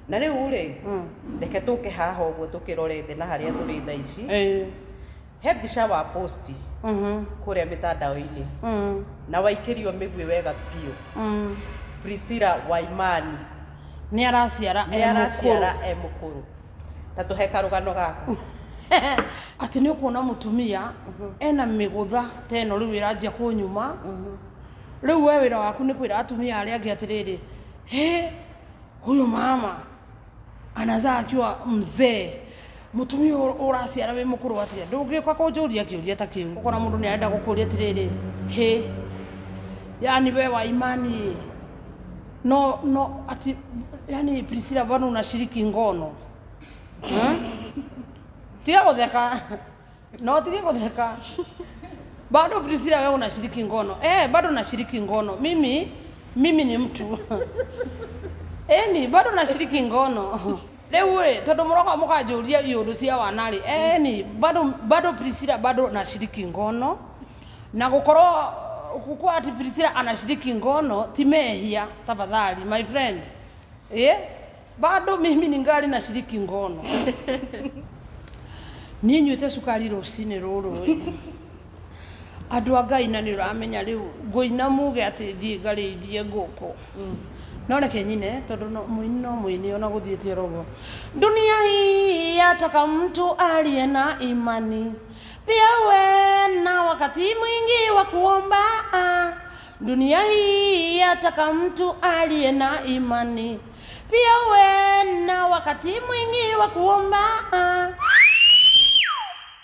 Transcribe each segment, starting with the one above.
Na rĩu rĩ, reke tũke haha ũguo tũkĩrorete na harĩa tũrĩ thaa ici. He mbica wa post kũrĩa mĩtandao-inĩ na waikĩrio mĩguĩ wega biũ. Priscilla Waimani nĩ araciara nĩ araciara e mũkũrũ. Ta tũhe karũgano gaka. Atĩ nĩ ũkuona mũtumia ena mĩgũtha ta ĩno rĩu ĩranjia kũnyuma. Rĩu we wĩra waku nĩ kwĩra atumia arĩa angĩ atĩrĩrĩ, "He, huyu mama anazaa akiwa mzee." Mũtumia ũraciara wĩ mũkũrũ atĩa? Ndũngĩũka kũnjũria kĩũria ta kĩu. Ũkona mũndũ nĩ arenda gũkũria atĩrĩrĩ, "Hĩ, yani we wa imani no no ati yani Priscilla bado unashiriki ngono, hmm? Tiga gũtheka, no tige gũtheka. Bado Priscilla wewe unashiriki ngono?" Eh, bado nashiriki ngono. Mimi ni mtu eni, bado nashiriki ngono. Rĩu rĩ, tondũ mũroka mũkanjũria iũndũ cia wana rĩ, eni bado Priscilla bado nashiriki ngono. Na gũkorwo gũkorwo ati Priscilla anashiriki ngono ti mehia. Tafadhali, my friend, eh, bado mimi ningali nashiriki ngono. Niĩ nyuĩte cukari rũcinĩ rũrũ ĩ. Andũ a Ngai, na nĩ ũramenya rĩu ngũina muge atĩ thiĩ ngarĩithie ngũkũ, no reke nyine tondũ no mũini, no mũini ona gũthiĩte oro ũguo. Dunia hii yataka mtu aliye na imani, pia uwe na wakati mwingi wa kuomba. Dunia hii yataka mtu aliye na imani, pia uwe na wakati mwingi wa kuomba.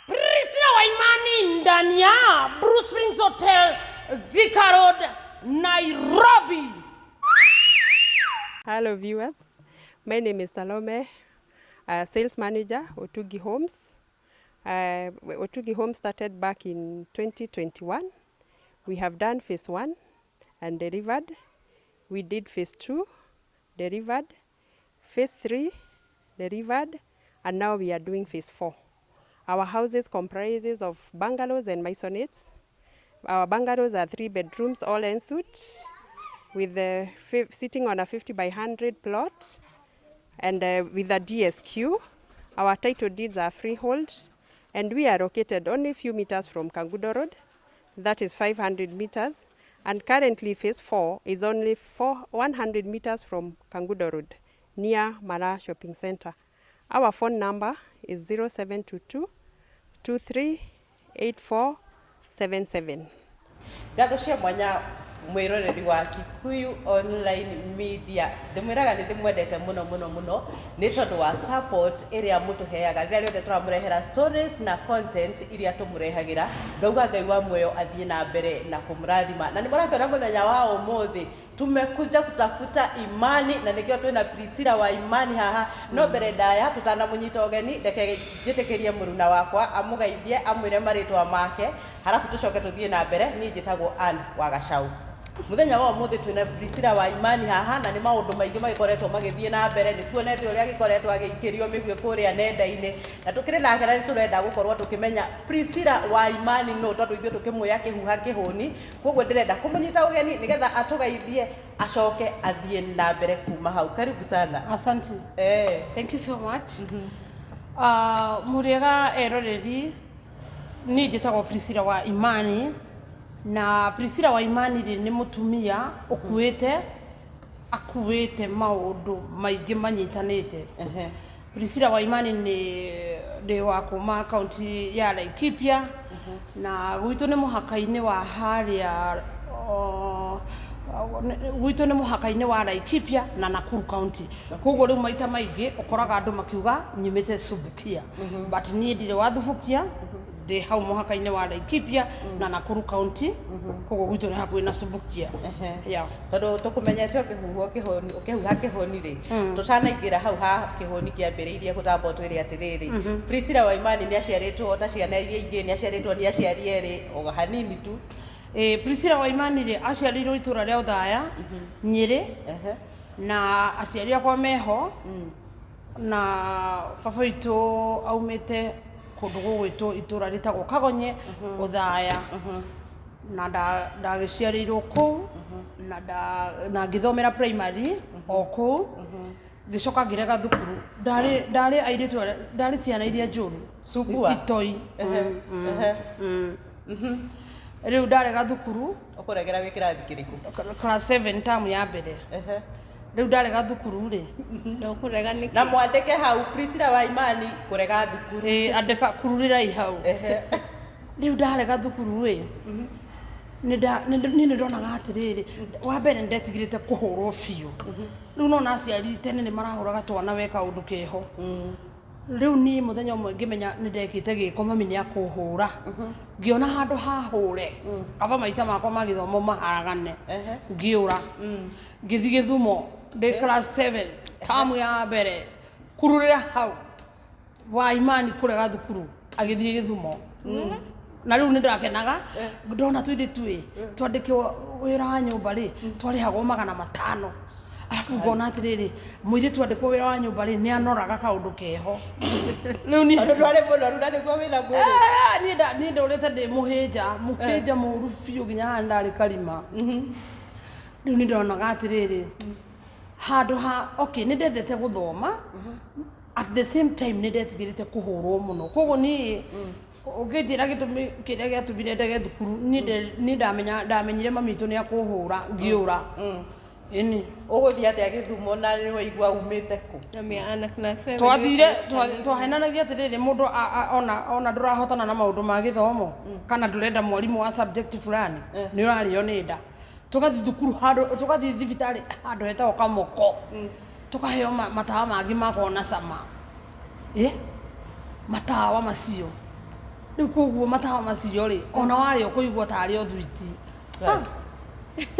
Priscilla Waimani ndani ya Blue Springs Hotel, Thika Road, Nairobi. Hello viewers, my name is Salome, sales manager, Otugi Homes. Otugi Homes started back in 2021. We have done phase one and delivered. We did phase two, delivered, phase three, delivered, and now we are doing phase four. Our houses comprises of bungalows and maisonettes. Our bungalows are three bedrooms, all en suite, with the sitting on a 50 by 100 plot and with a DSQ. Our title deeds are freehold, and we are located only a few meters from Kangundo Road, that is 500 meters. And currently, phase four is only 100 meters from Kangundo Road, near Mara Shopping Center. Our phone number is 0722 238477. Ngatho cia mwanya mwĩroreri wa Kikuyu Online Media. Ndĩmwĩraga nĩ ndĩmwendete mũno mũno mũno nĩ tondũ wa support ĩrĩa mũtũheaga rĩrĩa rĩothe tũramũrehera stories na content iria tũmũrehagĩra. Ngauga Ngai wa muoyo athiĩ na mbere na kũmũrathima. Na nĩ mũrakĩona mũthenya wa ũmũthĩ tumekuja kutafuta imani, na nĩkĩo twĩna Priscilla wa Imani haha. No mbere ndaya tũtanamũnyita ũgeni, reke njĩtĩkĩrie mũruna wakwa amũgeithie, amwĩre marĩtwa make, halafu tũcoke tũthiĩ na mbere. Niĩ njĩtagwo Ann wa Gacau. Mũthenya wa ũmũthĩ twĩna Priscilla wa Imani haha, na nĩ maũndũ maingĩ magĩkoretwo magĩthiĩ na mbere. Nĩ tuonete ũrĩa agĩkoretwo agĩikĩrio mĩguĩ kũrĩa nenda-inĩ, na tũkĩrĩ nake na nĩ tũrenda gũkorwo tũkĩmenya Priscilla wa Imani nũ, tondũ ithuĩ tũkĩmũĩ akĩhuha kĩhũni. Koguo ndĩrenda kũmũnyita ũgeni nĩgetha atũgeithie, acoke athiĩ na mbere kuma hau. Karibu sana. Asante. Thank you so much. Mũrĩega eroreri, niĩ njĩtagwo Priscilla wa Imani, na Priscilla wa Imani rĩ, nĩ mũtumia ũkuĩte, akuĩte maũndũ maingĩ manyitanĩte. Priscilla wa Imani nĩ ndĩ wa kuma kaunti ya Laikipia, na gwitũ nĩ mũhaka-inĩ wa harĩa gwitũ nĩ mũhaka-inĩ wa Laikipia na Nakuru County. Koguo rĩu maita maingĩ ũkoraga andũ makiuga nyumĩte Subukia, but niĩ ndirĩ wa Thubukia, ndĩ hau mũhaka-inĩ wa Laikipia na Nakuru County. Koguo gwitũ nĩ hakuhĩ na Subukia. Yeah. Tondũ tũkũmenyete ũkĩhuhwo kĩhũni, ũkĩhuha kĩhũni rĩ, tũtanaingĩra hau ha kĩhũni kĩambĩrĩirie gũtamba, ũtwĩre atĩrĩrĩ, Priscilla wa Imani nĩ aciarĩtwo ta ciana iria ingĩ, nĩ aciarĩtwo nĩ aciari erĩ, o hanini tu? Priscilla wa Imani rĩ, aciarĩirwo itũra rĩa Othaya, Nyĩrĩ, na aciari akwa meho, na baba witũ aumĩte kũndũ gũgwĩtwo itũra rĩtagwo Kagonye, Othaya, na ndagĩciarĩirwo kũu na ngĩthomera primary o kũu. Ngĩcoka ngĩrega thukuru. Ndarĩ ndarĩ airĩtu arĩa ndarĩ ciana iria njũru. Sumbua. Itoi. Rĩu ndarega thukuru. Ũkũregera wĩ kĩrathi kĩrĩkũ? Class 7 term ya mbere. Rĩu ndarega thukuru rĩ. Na ũkũrega nĩkĩ? Na mwandĩke hau Priscilla Waimani kũrega thukuru. Ĩĩ, andĩka kururĩrai hau. Rĩu ndarega thukuru rĩ, niĩ nĩ ndonaga atĩrĩrĩ, wa mbere nĩ ndetigĩrĩte kũhũrwo biũ. Rĩu nona aciari tene nĩ marahũraga twana weka ũndũ keho. Rĩu niĩ mũthenya ũmwe ngĩmenya nĩ ndekĩte gĩko, mami nĩ akũhũra. Ngĩona handũ hahũre, kaba maita makwa ma gĩthomo maharagane. Ngĩũra. Ngĩthiĩ Gĩthumo ndĩ class 7 tamu ya mbere, kururĩra hau. Wa Imani kũrega thukuru agĩthiĩ Gĩthumo. Na rĩu nĩ ndakenaga ndona tũirĩtu ĩ twandĩkĩrwo wĩra wa nyũmba rĩ, twarĩhagwo 500. Arabu ngona atĩrĩrĩ, mũirĩtu andĩkwo wĩra wa nyũmba rĩ, nĩ anoraga kaũndũ keho. Rĩu niĩ Tondũ ndwarĩ mũnoru na nĩguo wĩna mwĩrĩ. Niĩ ndũrĩte ndĩ mũhĩnja, mũhĩnja mũru biũ nginya haha ndarĩ karima. Rĩu nĩ ndonaga atĩrĩrĩ, handũ ha, okay, nĩ ndendete gũthoma, at the same time nĩ ndetigĩrĩte kũhũrwo mũno. Koguo niĩ ũngĩnjĩra gĩtũmi kĩrĩa gĩatũmire ndege thukuru, niĩ ndamenyire mami witũ nĩ akũhũra, ngĩũra. Ĩni. Ũgũthiĩ atĩa Gĩthumo na nĩ waigua umĩte kũ? Ana class 7. Twathire, twahenanagia atĩrĩrĩ, mũndũ ona ndũrahotana na maũndũ ma gĩthomo, kana ndũrenda mwarimũ wa subject fulani, nĩ ũrarĩo nĩ nda. Tũgathiĩ thukuru handũ, tũgathiĩ thibitarĩ handũ hetagwo Kamoko. Tũkaheo matawa mangĩ makoragwo na cama. Matawa macio. Rĩu koguo matawa macio rĩ, ona warĩa ũkũigua tarĩ o thwiti.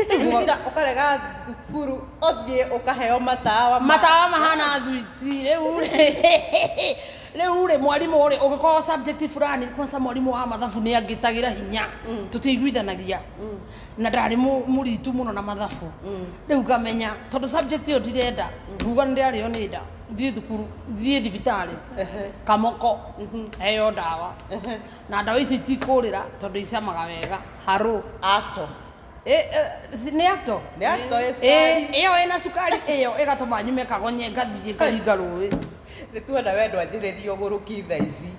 Priscilla, ũkarega thukuru ũthiĩ ũkaheo matawa ma- Matawa mahana thwiti. Rĩu rĩ, rĩu rĩ, mwarimũ rĩ, ũngĩkorwo subject fulani, kwanza mwarimũ wa mathabu nĩ angĩtagĩra hinya. Tũtiiguithanagia. Na ndarĩ mũritu mũno na mathabu. Rĩu ngamenya, tondũ subject ĩyo ndirenda, nguga nĩ ndĩrarĩo nĩ nda, thiĩ thukuru, thiĩ thibitarĩ, Kamoko, heo ndawa. Na ndawa icio itikũrĩra tondũ icamaga wega. Harũ. Acto. Nĩ acto? Nĩ acto ĩ cukari. Ĩyo ĩna cukari ĩyo ĩgatũma nyume kagonye ngathiĩ ngaringa rũĩ. Nĩ tuona we ndwanjĩrĩria ũgũrũki thaa ici.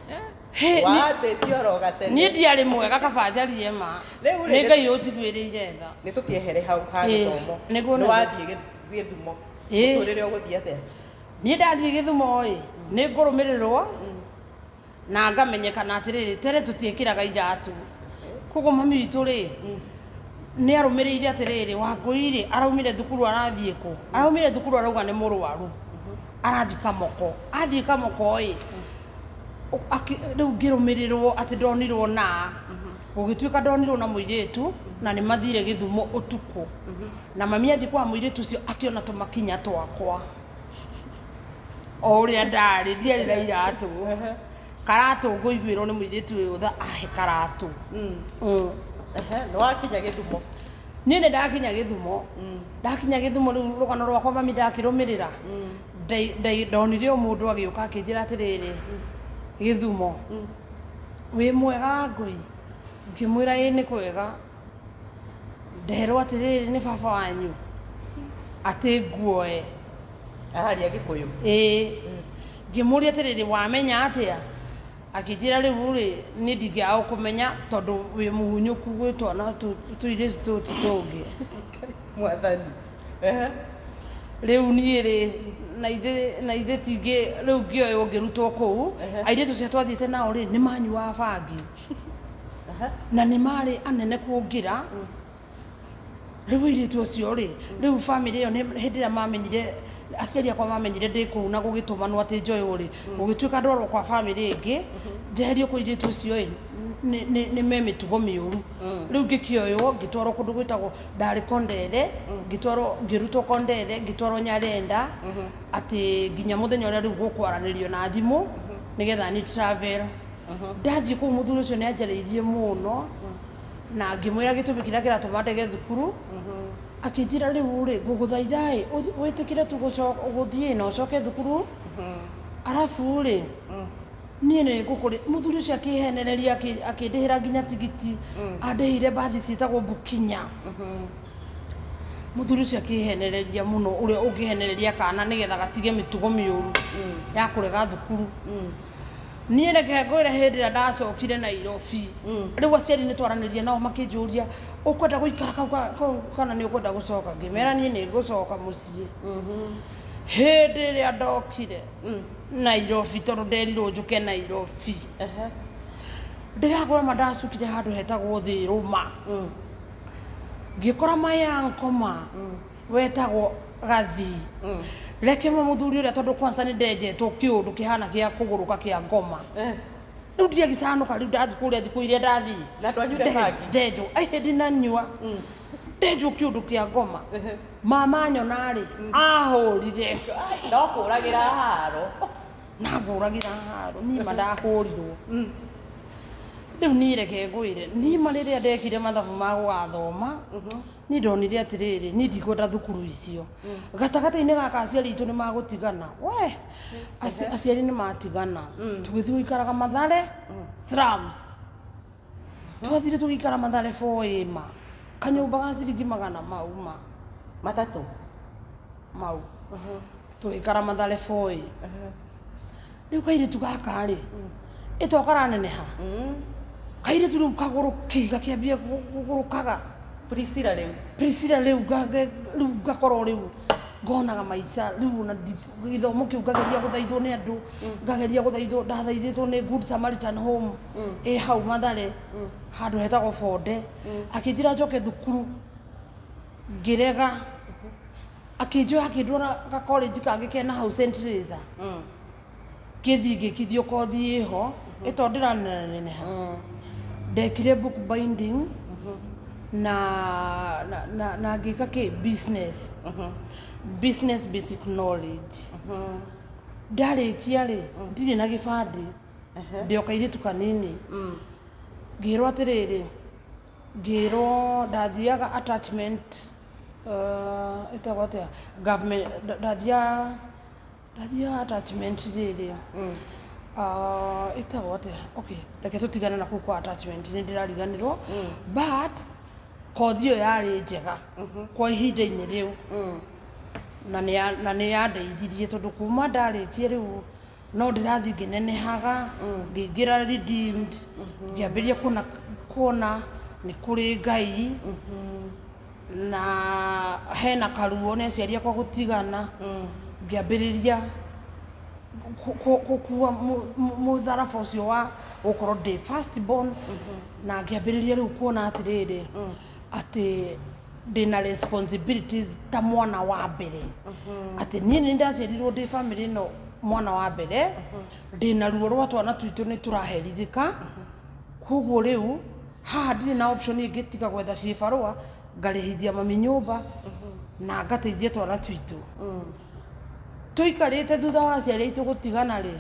Hĩ, Wambĩtie oro gatene. Niĩ ndiarĩ mwega kaba njarie ma. Rĩu rĩ, Nĩ Ngai ũnjiguĩrĩire tha. Nĩ tũkĩehere hau ha gĩthomo. Nĩguo Nĩ nĩguo. wathiĩ Gĩthumo. Mũtũrĩre ũgũthiĩ atĩa? Niĩ ndathiĩ Gĩthumo ĩ, nĩ ngũrũmĩrĩrwo na ngamenyekana atĩrĩrĩ, tene tũtiĩkĩraga iratũ. Koguo mami witũ rĩ, nĩ arũmĩrĩire atĩrĩrĩ, Wangũi rĩ, araumire thukuru arathiĩ kũ? Araumire thukuru arauga nĩ mũrwaru. Arathiĩ Kamoko. Athiĩ Kamoko ĩ, rĩu ngĩrũmĩrĩrwo atĩ ndonirwo na, gũgĩtuĩka ndonirwo na mũirĩtu, na nĩ mathire Gĩthumo ũtukũ. Na mami athiĩ kwa mũirĩtu ũcio akĩona tũmakinya twakwa. O ũrĩa ndarĩ, ndiarĩ na iratũ. Karatũ ngũiguĩrwo nĩ mũirĩtu ũyũ tha ahe karatũ. Nĩ wakinya Gĩthumo? Niĩ nĩ ndakinya Gĩthumo. Ndakinya Gĩthumo rĩu rũgano rwakwa mami ndakĩrũmĩrĩra. Ndonire o mũndũ agĩũka akĩnjĩra atĩrĩrĩ, Gĩthumo, wĩ mwega Wangũi? Ngĩmwĩra ĩĩ nĩ kwega. Nderwo atĩrĩrĩ nĩ baba wanyu atĩ nguoe. Araria Gĩkũyũ? Ĩĩ. Ngĩmũria atĩrĩrĩ, wamenya atĩa? Akĩnjĩra rĩu rĩ, niĩ ndingĩaga gũkũmenya tondũ wĩ mũhunyũku gwĩ twana tũirĩtu tũtũ tũngĩ. Mwathani. Rĩu niĩ rĩ, na ithe tingĩ, rĩu ngĩoywo ngĩrutwo kũu, airĩtu acio twathiĩte nao rĩ, nĩ manyuaga bangi. Na nĩ marĩ anene kũngĩra. Rĩu airĩtu acio rĩ, rĩu bamĩrĩ ĩyo nĩ hĩndĩ ĩrĩa mamenyire, aciari akwa mamenyire ndĩ kũu na gũgĩtũmanwo atĩ njoywo rĩ, gũgĩtuĩka ndwarwo kwa bamĩrĩ ĩngĩ, njeherio kwĩ airĩtu acio ĩ, nĩ me mĩtugo mĩũru. Rĩu ngĩkĩoywo, ngĩtwarwo kũndũ gwĩtagwo, ndarĩ Kondere, ngĩtwarwo, ngĩrutwo Kondere, ngĩtwarwo Nyarenda, atĩ nginya mũthenya ũrĩa rĩu gũkwaranĩrio na thimũ, nĩgetha ni travel. Ndathiĩ kũu mũthuri ũcio nĩ anjarĩirie mũno, na ngĩmwĩra gĩtũmi kĩrĩa kĩratũma ndege thukuru. Akĩnjĩra rĩu rĩ, ngũgũthaitha ĩ, wĩtĩkĩre tu gũthiĩ na ũcoke thukuru. Arabu rĩ, niĩ nĩ ngũkũrĩ, mũthuri ũcio akĩhenereria, akĩndĩhĩra nginya tigiti. Andĩhĩire mbathi ciĩtagwo Bukinya. Mũthuri ũcio akĩhenereria mũno ũrĩa ũngĩhenereria kana nĩgetha gatige mĩtugo mĩũru ya kũrega thukuru. Niĩ reke ngwĩre, hĩndĩ ĩrĩa ndacokire Nairobi, rĩu aciari nĩ twaranĩria nao, makĩnjũria, "Ũkwenda gũikara kau kau kana nĩ ũkwenda gũcoka?" Ngĩmera niĩ nĩ ngũcoka mũciĩ. Hĩndĩ ĩrĩa ndokire Nairobi, tondũ nderirwo njũke Nairobi, ndĩrakwĩra ma, ndacukire handũ hetagwo Thĩrũma, ngĩkora mayankoma wetagwo Gathii. Reke mwe mũthuri ũrĩa, tondũ kwanza nĩ ndenjetwo kĩũndũ kĩhana kĩa kũgũrũka kĩa ngoma. Rĩu ndiagicanũka, rĩu ndathi kũrĩa thikũ iria ndathiĩ. Na ndwanyuire bangi? Ndenjwo, ai, hĩndĩ nanyua, ndenjwo kĩũndũ kĩa ngoma. Mama nyona rĩ, ahũrire. No kũragĩra haro. Na ngũragĩra haro niĩ ma ndahũrirwo. Rĩu niĩ reke ngwĩre, niĩ ma rĩrĩa ndekire mathabu ma gũgathoma, niĩ ndonire atĩrĩrĩ, niĩ ndikwenda thukuru icio. Gatagatĩ-inĩ gaka aciari aitũ nĩ magũtigana, we aciari nĩ matigana, tũgĩthiĩ gũikaraga Mathare slums. Twathire tũgĩikara Mathare 4 ma kanyũmba ga ciringi magana mau ma 3. Mau tũgĩikara Mathare 4. Rĩu kairĩtu gaka rĩ, ĩto karaneneha, kairĩtu rĩu kagũrũki gakĩambia kũgũrũkaga. Priscilla rĩu. Priscilla rĩu rĩu ngakorwo rĩu ngonaga maica rĩu ona gĩthomo kĩu ngageria gũthaithwo nĩ andũ, ngageria gũthaithwo, ndathaithĩtwo nĩ Good Samaritan Home ĩ hau Mathare handũ hetagwo Bonde. Akĩnjĩra njoke thukuru, ngĩrega. Akĩnjoya akĩndwara ga college kangĩ kena hau St. Teresa, ngĩthiĩ ngĩkithio kothi ĩho ĩto ndĩraneneha. Ndekire book binding na ngĩka kĩ business basic knowledge. Ndarĩkia rĩ, ndirĩ na gĩbandĩ, ndĩ o kairĩtu kanini. Ngĩrwo atĩrĩrĩ, ngĩrwo ndathiaga attachment, ĩtagwo atĩa, government, ndathiaga attachment rĩrĩ, ĩtagwo atĩa? Okay, reke tũtigane na kũu kwa attachment, nĩ ndĩrariganĩrwo. But kothi ĩyo yarĩ njega kwa ihinda-inĩ rĩu na nĩ yandeithirie, tondũ kuma ndarĩkia rĩu no ndĩrathiĩ ngĩnenehaga, ngĩingĩra Redeemed, ngĩambĩrĩria kuona nĩ kũrĩ Ngai na hena karuo nĩ aciari akwa gũtigana. Ngĩambĩrĩria gũkua mũtharaba ũcio wa gũkorwo ndĩ first born, na ngĩambĩrĩria rĩu kuona atĩrĩrĩ, atĩ ndĩna responsibilities ta mwana wa mbere, atĩ niĩ nĩ ndaciarirwo ndĩ family ĩno mwana wa mbere, ndĩna ruo rwa twana twitũ nĩ tũraherithĩka. Koguo rĩu haha ndirĩ na option ĩngĩ tiga gwetha ciĩbarũa ngarĩhithia mami nyũmba na ngateithia twana twitũ. Tũikarĩte thutha wa aciari aitũ gũtigana rĩ,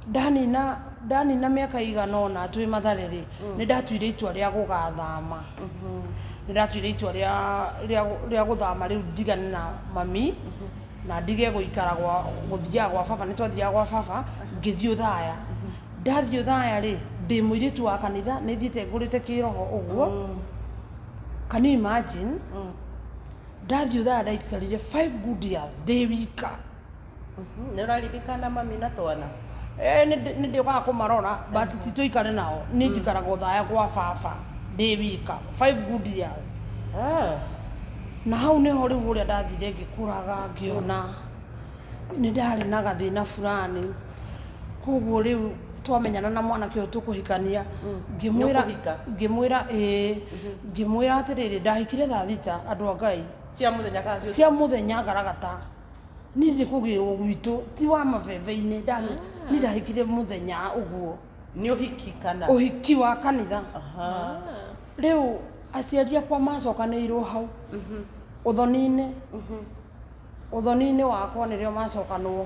ndanina mĩaka igana ũna twĩ Mathare rĩ, nĩ ndatuire itua rĩa gũgathama. Nĩ ndatuire itua rĩa gũthama rĩu, ndigane na mami na ndige gũikara gwa gũthiaga gwa baba. Nĩ twathiaga gwa baba. Ngĩthiĩ Ũthaya. Ndathiĩ Ũthaya rĩ, ndĩ mũirĩtu wa kanitha, nĩ thiĩte ngũrĩte kĩroho ũguo. Can you imagine, ndathiĩ Ũthaya ndaikarire 5 good years ndĩ wika. Nĩ ũraririkana mami na twana? Eh, nĩ ndĩũkaga kũmarora, but ti tũikare nao. Niĩ njikaraga Ũthaya gwa baba ndĩ wika 5 good years. Na hau nĩho rĩu ũrĩa ndathire ngĩkũraga, ngĩona nĩ ndarĩ na gathĩna fulani. Koguo rĩu twamenyana na mwanake ũyũ tũkũhikania, ngĩmwĩra. Nĩũkũhika? Ngĩmwĩra ĩĩ. Ngĩmwĩra atĩrĩrĩ, ndahikire thaa 6, andũ a Ngai. Cia mũthenya kana cia Cia mũthenya ngaragata. Niĩ nĩ kũgĩrwo gwitũ ti wa mabebe-inĩ. Niĩ ndahikire mũthenya ũguo. Nĩ ũhiki kana? Ũhiki wa kanitha. Rĩu aciari akwa macokanĩirwo hau ũthoni-inĩ, ũthoni-inĩ wakwa nĩrĩo macokanwo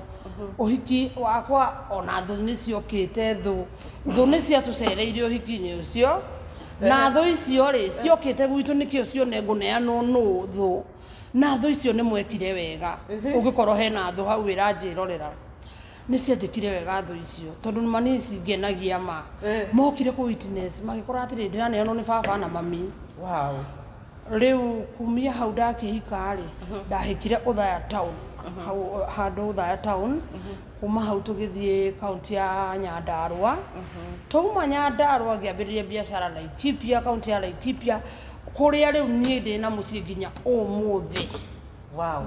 ũhiki wakwa. Ona thũ nĩ ciokĩte, thũ nĩ ciatũcereire ũhiki-inĩ ũcio. Na thũ icio rĩ, ciokĩte gwitũ nĩkĩo cione ngũneanwo nũ thũ. Na thũ icio nĩ mwekire wega, ũngĩkorwo hena thũ hau ĩranjĩrorera, nĩ cianjĩkire wega thũ icio, tondũ ma niĩ cingenagia ma. Mokire kũ witness, magĩkora atĩrĩ, ndĩraneanwo nĩ baba na mami. Rĩu kumia hau ndakĩhika rĩ, ndahikire Othaya town, hau handũ Othaya town. Kuma hau tũgĩthiĩ kaunti ya Nyandarũa. Twauma Nyandarũa ngĩambĩrĩria biacara Laikipia, kaunti ya Laikipia, kũrĩa rĩu niĩ ndĩna mũciĩ nginya ũmũthĩ. Wow.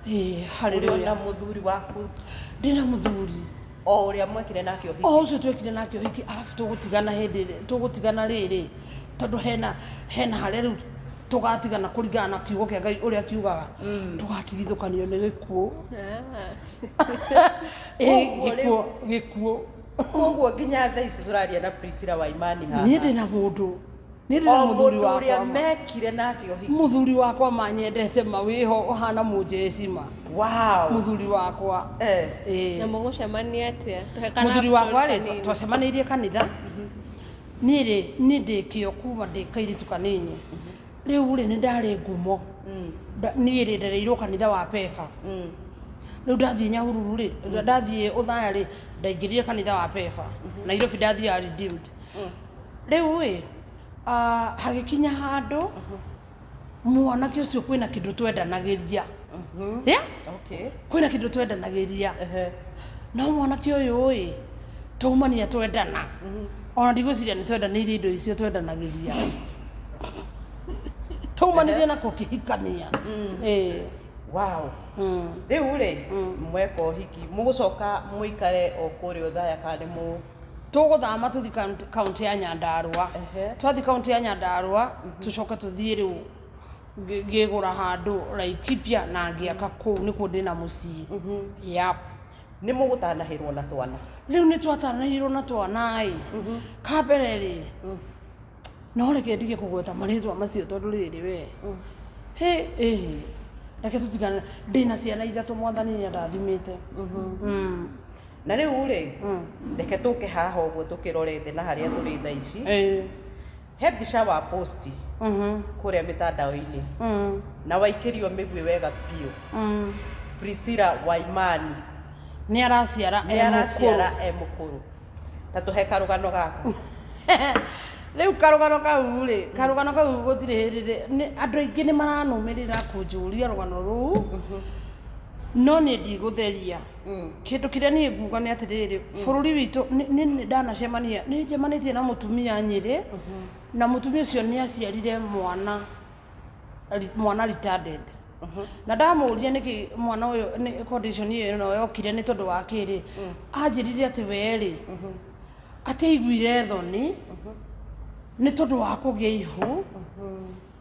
Ĩĩ, Ũrĩ hallelujah. ona mũthuri waku? Ndĩna mũthuri. O ũrĩa mwekire nake ũhiki? O ũcio twekire nake ũhiki, arabu tũgũtigana hĩndĩ ĩrĩa tũgũtigana rĩrĩ, tondũ hena harĩa rĩu tũgatigana kũringana na kiugo kĩa Ngai ũrĩa kiugaga, tũgatigithũkanio nĩ gĩkuũ. Ĩĩ, Koguo gĩkuũ, gĩkuũ. Koguo nginya thaa ici tũraria na Priscilla Waimani haha, Niĩ ndĩna mũndũ, niĩ ndĩna o mũthuri mũndũ ũrĩa wakwa ma. mekire nake ũhiki? Mũthuri wakwa manyendete ma, wĩho ũhana mũnjeci ma. Wow. Mũthuri wakwa. Ĩĩ. Na mũgũcemania atĩa? Tũhe ka love Mũthuri story wakwa rĩ, kanini. twacemanĩirie kanitha. Niĩ rĩ, niĩ ndĩ kĩo kuma ndĩ kairĩtu kanini. Rĩu rĩ, nĩ ndarĩ ngumo. Niĩ rĩ, ndereirwo kanitha wa Pefa. Rĩu ndathiĩ Nyahururu rĩ, ndathiĩ Othaya rĩ, ndaingĩrire kanitha wa Pefa. Nairobi ndathiaga Redeemed. Rĩu ĩ, hagĩkinya handũ mwanake ũcio kwĩna kĩndũ twendanagĩria. Yeah? Okay. Kwĩna kĩndũ twendanagĩria. No mwanake ũyũ ĩ, twaumania twendana. Ona ndigwĩciria nĩ twendanĩirie indo icio twendanagĩria. Twaumanirie na kũkĩhikania. Ĩĩ. Wow. Rĩu rĩ, mweka ũhiki, mũgũcoka mũikare o kũrĩa Othaya kana nĩ mũ Tũgũthama tũthi kaunti ya Nyandarũa. Twathiĩ kaunti ya Nyandarũa, tũcoke tũthiĩ rĩu ngĩgũra handũ Laikipia na ngĩaka kũu, nĩkuo ndĩna mũciĩ. Yep. Nĩ mũgũtanahĩrwo na twana? Rĩu nĩ twatanahĩirwo na twana ĩ. Kambere rĩ, no reke ndige kũgweta marĩtwa macio tondũ rĩrĩ we. Hĩ, ĩhĩ. Reke tũtigane, ndĩna ciana ithatũ, mwathani nĩ andathimĩte. Na rĩu rĩ, reke tũke haha ũguo tũkĩrorete na harĩa tũrĩ thaa ici. He mbica wa posti kũrĩa mĩtandao-inĩ na waikĩrio mĩguĩ wega biũ. Priscilla Waimani Nĩ araciara nĩ e araciara mũkũrũ. E mũkũrũ. Ta tũhe karũgano gaka. Rĩu karũgano kau rĩ, karũgano kau gũtirĩ hĩndĩ andũ aingĩ nĩ maranũmĩrĩra kũnjũria rũgano rũu, no niĩ ndigũtheria. Kĩndũ kĩrĩa niĩ nguga nĩ atĩrĩrĩ, bũrũri witũ nĩ ndanacemania, nĩ njemanĩtie na mũtumia Nyĩrĩ, na mũtumia ũcio nĩ aciarire mwana retarded. Na ndamũria nĩkĩ mwana ũyũ nĩ condition ĩno yokire nĩ tondũ wa kĩrĩ, anjĩrire atĩ we rĩ, atĩ aiguire thoni nĩ tondũ wa kũgĩa ihu,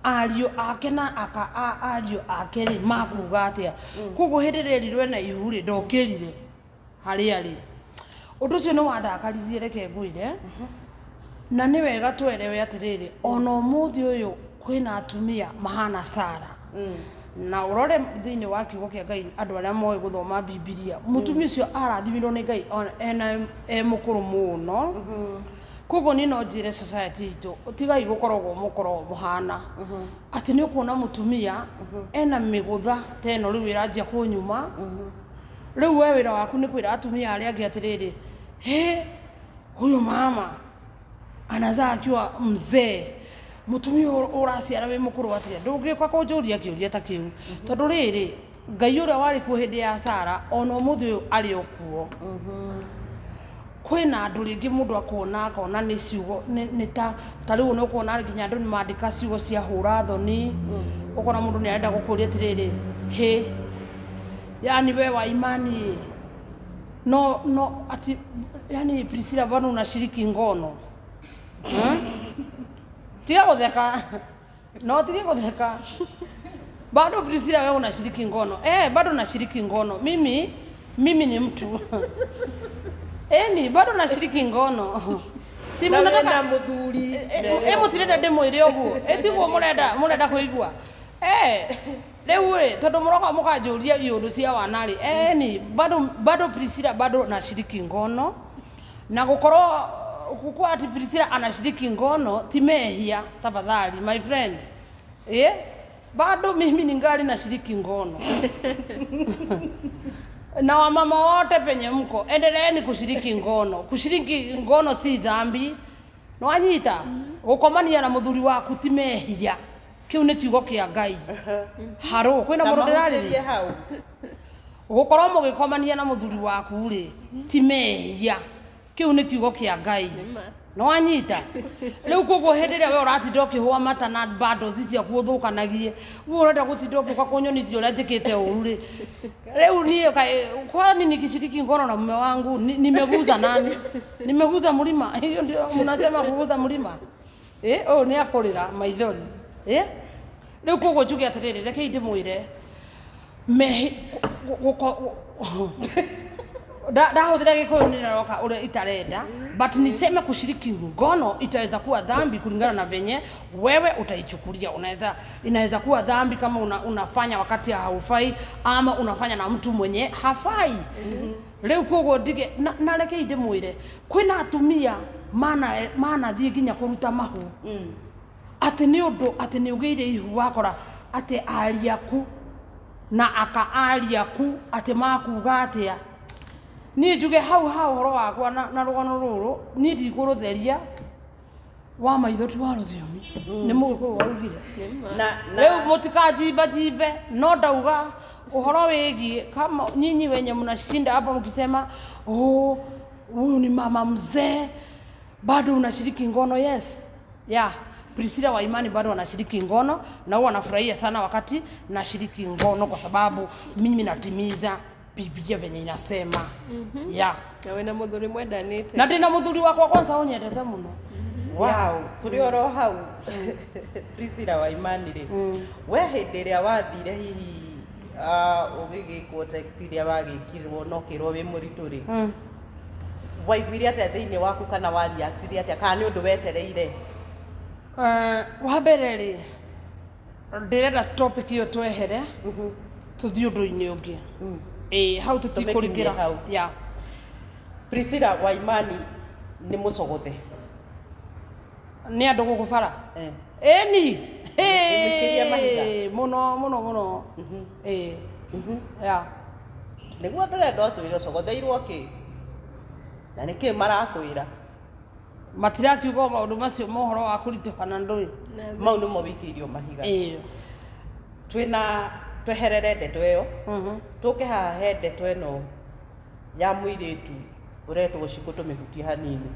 ariũ ake na aka a ariũ ake rĩ makuga atĩa. Koguo hĩndĩ ĩrĩa erirwo ena ihu rĩ, ndokĩrire harĩa rĩ. Ũndũ ũcio nĩ wandakaririe, reke ngwĩre. Na nĩ wega twerewe atĩrĩrĩ, ona ũmũthĩ ũyũ kwĩna atumia mahana Sara. Na ũrore thĩinĩ wa kiugo kĩa Ngai, andũ arĩa moĩ gũthoma Bibilia, mũtumia ũcio arathimirwo nĩ Ngai ona ena e mũkũrũ mũno. Koguo niĩ no njĩre society itũ, tigai gũkoragwo mũkoragwo mũhana atĩ nĩ ũkuona mũtumia ena mĩgũtha ta ĩno rĩu ĩranjia kũnyuma. Rĩu we wĩra waku nĩ kwĩra atumia arĩa angĩ atĩrĩrĩ, hĩ, huyu mama anazaa akiwa mzee, mũtumia ũraciara wĩ mũkũrũ atĩa? Ndũngĩũka kũnjũria kĩũria ta kĩu, tondũ rĩrĩ, Ngai ũrĩa warĩ kuo hĩndĩ ya Sara ona ũmũthĩ ũyũ arĩ o kuo. Kwĩna andũ rĩngĩ mũndũ akuona akona nĩ ciugo nĩ ta rĩu nĩ ũkuona nginya andũ nĩ mandĩka ciugo cia hũra thoni, ũkona mũndũ nĩ arenda gũkũria atĩrĩrĩ, hĩ, yani we wa imani no ati yani Priscilla bado unashiriki ngono? Tiga gũtheka, no tige gũtheka. Bado Priscilla wewe unashiriki ngono? Bado nashiriki ngono. Mimi ni mtu. Eni bado nashiriki ngono. Si Na munataka wĩna mũthuri. Mũtirenda ndĩmwĩre ũguo. Tiguo mũrenda kũigua. Rĩu rĩ, tondũ mũroka mũkanjũria iũndũ cia wana rĩ, ni bado Priscilla bado nashiriki ngono. Na gũkorwo gũkorwo ati Priscilla anashiriki ngono ti mehia, tafadhali my friend. Bado mimi ningali nashiriki ngono. Na wamama wote penye mko, endeleeni kushiriki ngono. Kushiriki ngono si dhambi. Nwanyita? Gũkomania na mũthuri waku ti mehia. Kĩu nĩ kiugo kĩa Ngai. Harũ kwĩna Ta mũndũ ndĩrarĩria. mahutĩrie hau. Gũkorwo mũgĩkomania na mũthuri waku rĩ, ti mehia. Kĩu nĩ kiugo kĩa Ngai. Nĩma. Nĩ wanyita? Rĩu koguo hĩndĩ ĩrĩa we ũratinda ũkĩhũa mata na bundles ciaku ũthũkanagie, we ũrenda gũtinda ũgĩũka kũnyonithia ũrĩa njĩkĩte ũru rĩ. Rĩu niĩ kaĩ kwani nikishiriki ngono na mume wangu nimeguza nani? Nimeguza mlima. Hiyo ndio mnasema kuguza mlima. Eh, ũyũ nĩ akũrĩra maithori. Eh? Rĩu koguo njuge atĩrĩrĩ, rekei ndĩmwĩre mehi ndahũthĩra gĩkũyũ nĩroka ũrĩa itarenda, but niseme kushiriki ngono itaweza kuwa dhambi kulingana na venye wewe utaichukulia. Unaweza, inaweza kuwa dhambi kama unafanya wakati haufai ama unafanya na mtu mwenye hafai. Rĩu koguo ndige na rekei ndĩmwĩre kwĩna atumia mana manathiĩ nginya kũruta mahu atĩ nĩ ũndũ atĩ nĩ ũgĩire ihu, wakora atĩ ariaku na aka ariaku atĩ makuga atĩa. Niĩ njuge hau ha ũhoro wakwa na rũgano rũrũ niĩ ndikũrũtheria wa maitho ti wa rũthiomi nĩ mũgĩkũyũ waugire. Nĩma. Na Rĩu mũtikanjimbajimbe no ndauga ũhoro wĩgiĩ kama nyinyi wenye mnashinda hapa mkisema oh, huyu ni mama mzee bado unashiriki ngono. Yes, yeah, Priscilla wa Imani bado anashiriki ngono na huwa anafurahia sana wakati nashiriki ngono kwa sababu mimi natimiza Biblia venye inasema. Yeah. Na wĩna mũthuri mwendanĩte. Na ndĩna mũthuri wakwa kwanza ũnyendete mũno. Wow, tũrĩ oro hau Priscilla wa Imani rĩ, we hĩndĩ ĩrĩa wathire hihi ũgĩgĩkwo text iria wagĩkirwo na ũkĩrwo wĩ mũritũ rĩ, waiguire atĩa thĩinĩ waku kana wareactire atĩa kana nĩ ũndũ wetereire? Wa mbere rĩ, ndĩrenda topic ĩyo twehere tũthiĩ ũndũ-inĩ ũngĩ. Ĩĩ, hau Tũmĩkinyie tũtikũrikĩra hau. Yeah. Priscilla wa Imani nĩ mũcogothe. Nĩ andũ gũkũ bara. Eh. Ĩni. Nĩ mũikĩrie mahiga. Mũno mũno mũno. Ĩĩ. Yeah. Nĩguo ndĩrenda ũtwĩre ũcogotheirwo kĩ na nĩkĩ marakwĩra. Matirakiuga maũndũ macio ma ũhoro wa kũritũha na ndũĩ. Na Mau nĩmo wĩikĩirio mahiga. Ĩĩ. Twĩna tweherere ndeto ĩyo, tũke haha he ndeto ĩno ya mũirĩtu ũretwo Shiko, tũmĩhutie hanini.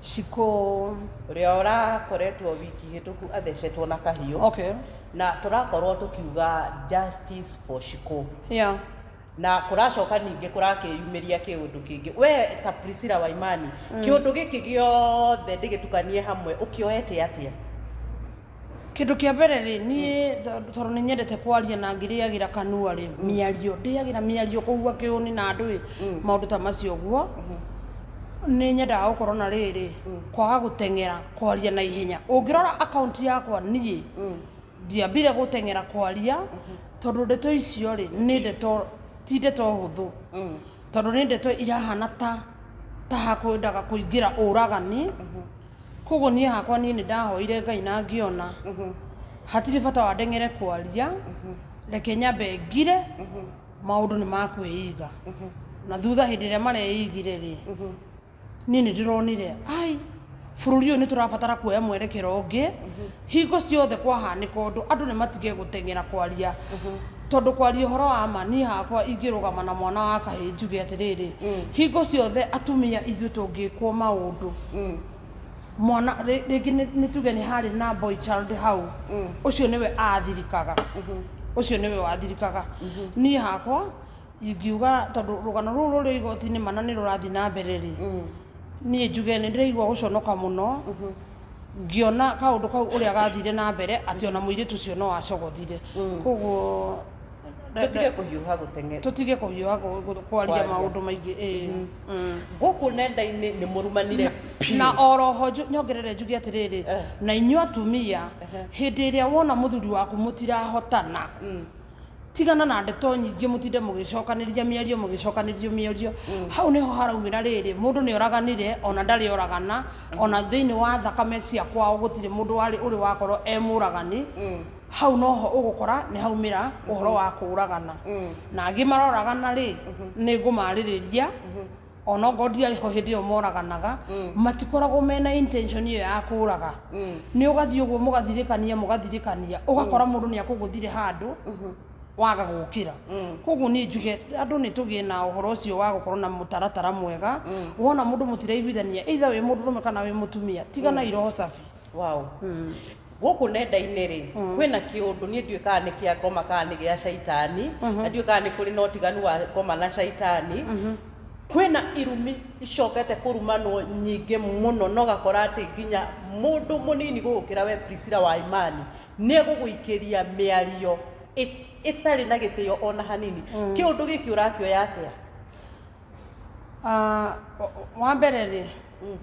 Shiko. Ũrĩa ũrakoretwo wiki hĩtũku athecetwo na kahiũ. Okay. Na tũrakorwo tũkiuga justice for Shiko. Yeah. Na kũracoka ningĩ kũrakĩyumĩria kĩũndũ kĩngĩ. We ta Priscilla wa Imani, kĩũndũ gĩkĩ gĩothe ndĩgĩtukanie hamwe ũkĩoete atĩa? Kĩndũ kĩa mbere rĩ, niĩ tondũ nĩ nyendete kwaria na ngĩrĩagĩra kanua rĩ, mĩario ndĩagĩra mĩario kũhua kĩũni na ndũĩ maũndũ ta macio ũguo, nĩ nyendaga gũkorwo na rĩrĩ kwaga gũteng'era kwaria na ihenya. Ũngĩrora akaunti yakwa niĩ ndiambire gũteng'era kwaria tondũ ndeto icio rĩ nĩ ndeto ti ndeto hũthũ, tondũ nĩ ndeto irahana ta hakwendaga kũingĩra ũragani. Koguo niĩ hakwa niĩ nĩ ndahoire Ngai na ngĩona hatirĩ bata wa ndeng'ere kwaria, reke nyambe ngire maũndũ nĩ makwĩiga. Na thutha hĩndĩ ĩrĩa mareigire rĩ, niĩ nĩ ndĩronire ai bũrũri ũyũ nĩ tũrabatara kuoya mwerekero ũngĩ. Hingo ciothe kwahanĩka ũndũ andũ nĩ matige gũteng'era kwaria, tondũ kwaria ũhoro wa ma niĩ hakwa ingĩrũgama na mwana wa kahĩĩ njuge atĩrĩrĩ, hingo ciothe atumia ithuĩ tũngĩkwo maũndũ mwana rĩngĩ nĩ tuge nĩ harĩ na boy child hau, ũcio nĩwe athirikaga, ũcio nĩwe wathirikaga. Niĩ hakwa ingiuga tondũ rũgano rũrũ rũrĩ igoti-inĩ mana nĩ rũrathiĩ na mbere rĩ, niĩ njuge nĩ ndĩraigua gũconoka mũno ngĩona kaũndũ kau ũrĩa gathire na mbere atĩ ona mũirĩtu ũcio no acogothire. Koguo Tũtige kũhiũha gũteng'era. Tũtige kũhiũha kwaria Kwaria. maũndũ maingĩ. Ĩĩ. Gũkũ nenda-inĩ nĩ mũrumanire biũ. Na oroho nyongerere njuge atĩrĩrĩ, na inyuĩ atumia hĩndĩ ĩrĩa wona mũthuri waku mũtirahotana, tigana na ndeto nyingĩ mũtinde mũgĩcokanĩria mĩario mũgĩcokanĩria mĩario. Hau nĩho haraumĩra rĩrĩ mũndũ nĩ oraganire ona ndarĩ oragana, ona thĩinĩ wa thakame cia kwao gũtirĩ mũndũ warĩ ũrĩ wakorwo e mũragani. Hau noho ũgũkora nĩ haumĩra ũhoro wa kũragana, na angĩ maroragana rĩ, nĩ ngũmarĩrĩria. Onokorwo ndiarĩ ho hĩndĩ ĩyo moraganaga, matikoragwo mena intention ĩyo ya kũraga. Nĩ ũgathiĩ ũguo mũgathirĩkania mũgathirĩkania, ũgakora mũndũ nĩ akũgũthire handũ waga gũkĩra. Koguo niĩ njuge andũ nĩ tũgĩe na ũhoro ũcio wa gũkorwo na mũtaratara mwega. Wona mũndũ mũtiraiguithania, either wĩ mũndũrũme kana wĩ mũtumia, tigana iroho safi. Wow. Gũkũ nenda-inĩ rĩ, kwĩna kĩũndũ niĩ ndiũĩ kana nĩ kĩa ngoma kana nĩ gĩa caitani, na ndiũĩ kana nĩ kũrĩ na ũtiganu wa ngoma na caitani. Kwĩna irumi icokete kũrumanwo nyingĩ mũno, na ũgakora atĩ nginya mũndũ mũnini gũgũkĩra we Priscilla wa Imani nĩ egũgũikĩria mĩario ĩtarĩ na gĩtĩo ona hanini. Kĩũndũ gĩkĩ ũrakĩoya atĩa? Wa mbere rĩ,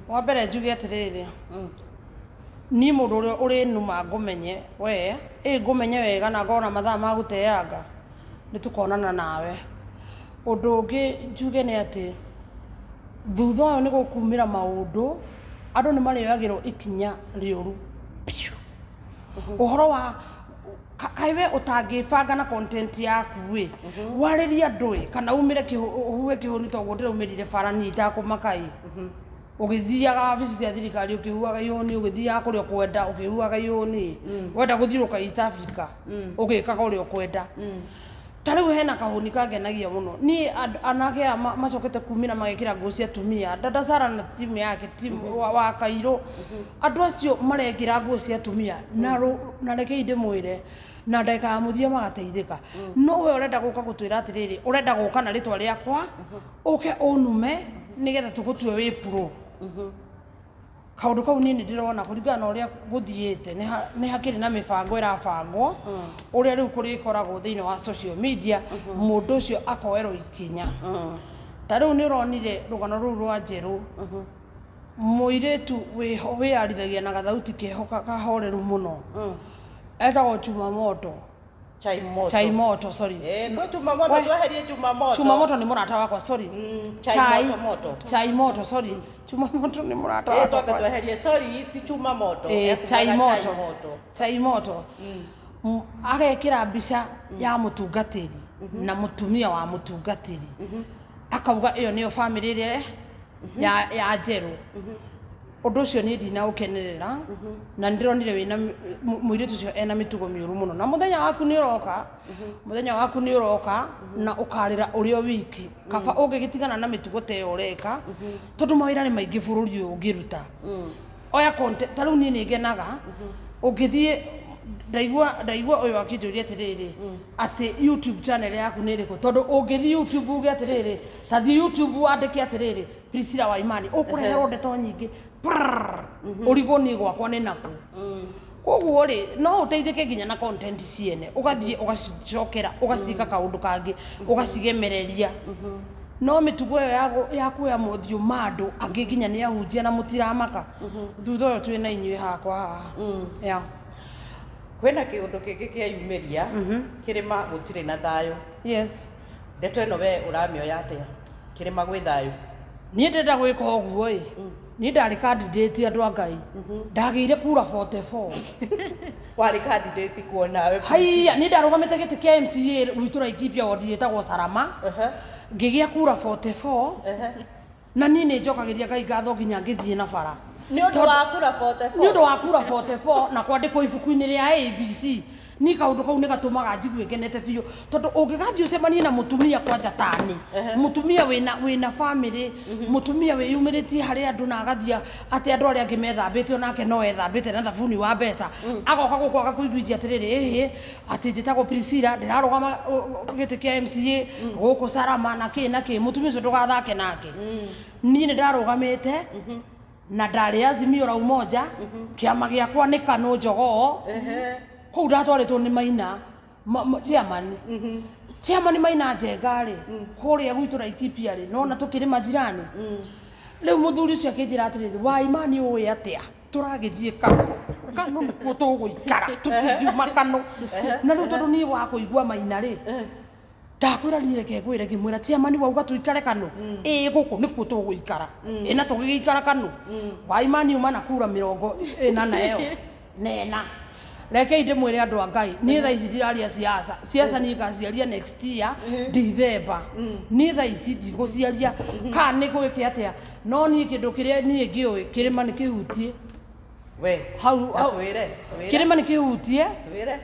wa mbere njuge atĩrĩrĩ, niĩ mũndũ ũrĩa ũrĩnuma ngũmenye we, ĩ ngũmenye wega na ngorwo na mathaa ma gũteanga, nĩ tũkonana nawe. Ũndũ ũngĩ njuge nĩ atĩ thutha ũyũ nĩ gũkumĩra maũndũ, andũ nĩ marĩoyagĩrwo ikinya rĩũru biũ. Ũhoro wa kaĩ we ũtangĩbanga na content yaku ĩ, warĩrie andũ ĩ, kana umĩre ũhuhe kĩhũni toguo ndĩraumĩrire bara niĩ itakũmaka ĩ. Ũgĩthiaga wabici cia thirikari ũkĩhuhaga ihũni, ũgĩthiaga kũrĩa ũkwenda ũkĩhuhaga ihũni, wenda gũthiũrũrũka East Africa ũgĩkaga ũrĩa ũkwenda. Ta rĩu hena kahũni kangenagia mũno niĩ, anake aya macokete kumĩra magekĩra nguo cia atumia, Dada Sara na timu yake, timu wa Kairũ, andũ acio marekĩra nguo cia atumia na na rekei ndĩmwĩre, na ndagĩka ya mũthia magateithĩka. No we ũrenda gũka gũtwĩra atĩrĩrĩ, ũrenda gũka na rĩtwa rĩakwa ũke ũnume nĩgetha tũgũtue wĩ pro. Kaũndũ kau niĩ nĩ ndĩrona kũringana na ũrĩa gũthiĩte nĩ hakĩrĩ na mĩbango ĩrabangwo ũrĩa rĩu kũrĩkoragwo thĩinĩ wa social media, mũndũ ũcio akoerwo ikinya. Ta rĩu nĩ ũronire rũgano rũu rwa Njerũ, mũirĩtu wĩho wĩyarithagia na gathauti keho kahoreru mũno, etagwo Chuma Moto. Chai moto. Chai Moto, sorry. Kwĩ chuma moto. Tweherie chuma moto. Chuma Moto nĩ mũrata wakwa, sorry. Chai moto moto. Chai Moto, sorry, Chuma Moto nĩ mũrata wakwa. Twambe tweherie, sorry, ti chuma moto. Ekugaga. Chai Moto. Moto. Chai Moto. Agekĩra mbica ya mũtungatĩri na mũtumia wa mũtungatĩri, akauga ĩyo nĩyo bamĩrĩ ĩrĩa ya Njerũ. Ũndũ ũcio niĩ ndinaũkenerera, na nĩndĩronire wĩna mũirĩtu ũcio ena mĩtugo mĩũru mũno, na mũthenya waku nĩ ũroka, mũthenya waku nĩ ũroka na ũkarĩra ũrĩ o wiki. Kaba ũngĩgĩtigana na mĩtugo ta ĩyo ũreka, tondũ mawĩra nĩ maingĩ bũrũri ũyũ ũngĩruta. Oya content, ta rĩu niĩ nĩ ngenaga ũngĩthiĩ ndaigua ũyũ akĩnjũria atĩrĩrĩ, atĩ YouTube channel yaku nĩ ĩrĩkũ, tondũ ũngĩthiĩ YouTube uge atĩrĩrĩ, ta thiĩ YouTube wandĩke atĩrĩrĩ, Priscilla wa Imani, ũkũreherwo ndeto nyingĩ prrrr, ũrigwo niĩ gwakwa nĩ nakũ. Koguo rĩ, no ũteithĩke nginya na content ciene, ũgathiĩ ũgacicokera, ũgacika kaũndũ kangĩ, ũgacigemereria. No mĩtugo ĩyo ya kuoya mothiũ ma andũ angĩ nginya nĩ ahunjia na mũtiramaka, thutha ũyũ twĩna inyuĩ hakwa haha. Yeah. Kwĩna kĩũndũ kĩngĩ kĩeyumĩria, kĩrĩma gũtirĩ na thayũ. Ndeto ĩno we ũramĩoya atĩa, kĩrĩma gwĩ thayũ? Niĩ ndĩrenda gwĩka ũguo ĩ, niĩ ndarĩ candidate, andũ a Ngai, ndagĩire kura 44. Warĩ candidate kuonawe? Haiya, niĩ ndarũgamĩte gĩtĩ kĩa MCA gwitũ Laikipia, wodi ĩtagwo Sarama, ngĩgĩa kura 44. Na niĩ nĩ njokagĩria Ngai ngatho nginya ngĩthiĩ na bara. Nĩ ũndũ wa kura 44? Nĩ ũndũ wa kura 44 na kwandĩkwo ibuku-inĩ rĩa ABC. Niĩ kaũndũ kau nĩ gatũmaga njigue ngenete biũ, tondũ ũngĩgathiĩ ũcemanie na mũtumia kwanja tani mũtumia wĩna family, mũtumia wĩyumĩrĩtie harĩ andũ, na agathiĩ atĩ andũ arĩa angĩ methambĩte onake no ethambĩte na thabuni wa mbeca, agoka gũkũ agakũiguithia atĩrĩrĩ, ĩhĩ, atĩ njĩtagwo Priscilla, ndĩrarũgama gĩtĩ kĩa MCA gũkũ Sarama na kĩ na kĩ. Mũtumia ũcio ndũgathake nake. Niĩ nĩ ndarũgamĩte na ndarĩ Azimio la Umoja, kĩama gĩakwa nĩ Kanu Njogoo. Kũu ndatwarĩtwo nĩ Maina chairman, chairman Maina Njenga rĩ, kũrĩa gwitũ Laikipia rĩ, nona tũkĩrĩ majirani. Rĩu mũthuri ũcio akĩnjĩra atĩrĩrĩ, wa Imani, ũĩ atĩa, tũragĩthiĩ Kanu, Kanu nĩkuo tũgũikara, tũtingiuma Kanu. Na rĩu tondũ niĩ wa kũigua Maina rĩ, ndakwĩra niĩ reke ngwĩre, ngĩmwĩra, chairman, wauga tũikare Kanu? Ĩĩ, gũkũ nĩkuo tũgũikara. Ĩ na tũgĩgĩikara Kanu. Wa Imani uma na kura 44 na ĩna. Rekei ndĩmwĩre andũ a Ngai, niĩ thaa ici ndiraria siasa. Siasa niĩ ngaciaria next year December. Niĩ thaa ici ndigũciaria kana nĩ gwĩke atĩa, no niĩ kĩndũ kĩrĩa niĩ ngĩũĩ, kĩrĩma nĩ kĩhutie. We Hau ta hau twĩre, twĩre, kĩrĩma nĩ kĩhutie. Twĩre.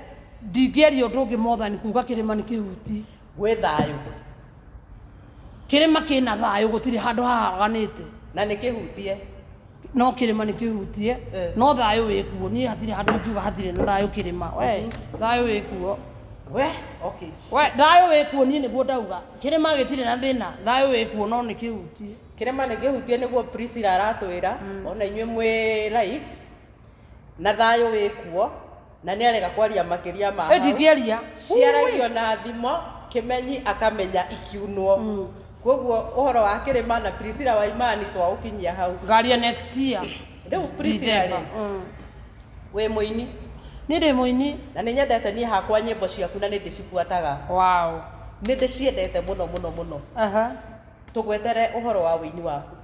Ndingĩaria ũndũ ũngĩ more than kuga kĩrĩma nĩ kĩhutie. Gwĩ thayũ. Kĩrĩma kĩna thayũ, gũtirĩ handũ haharaganĩte. Na nĩ kĩhutie. No kĩrĩma nĩ kĩhutie. Eh. No thayũ wĩkuo. Niĩ hatirĩ handũ ingiuga hatirĩ na thayũ kĩrĩma. We, thayũ wĩkuo. We, okay. We, thayũ wĩkuo, niĩ nĩguo ndauga. Kĩrĩma gĩtirĩ na thĩna, thayũ wĩkuo, no nĩ kĩhutie. Kĩrĩma nĩ kĩhutie, nĩguo Priscilla aratwĩra ona inyuĩ mwĩ live, na thayũ wĩkuo, na nĩ arega kwaria makĩria ma ĩ hau. Ndingĩaria. Ciaragio na thimo, kĩmenyi akamenya ikiunwo. Koguo ũhoro wa kĩrĩma na Priscilla Waimani twaũkinyia hau. Ngaria next year. Rĩu Priscilla rĩ, December. Wĩ mũini? Niĩ ndĩ mũini. Na nĩ nyendete niĩ hakwa nyĩmbo ciaku na nĩ ndĩcibuataga. Wow. Nĩ ndĩciendete mũno mũno mũno. Aha. Tũgwetere ũhoro wa ũini waku.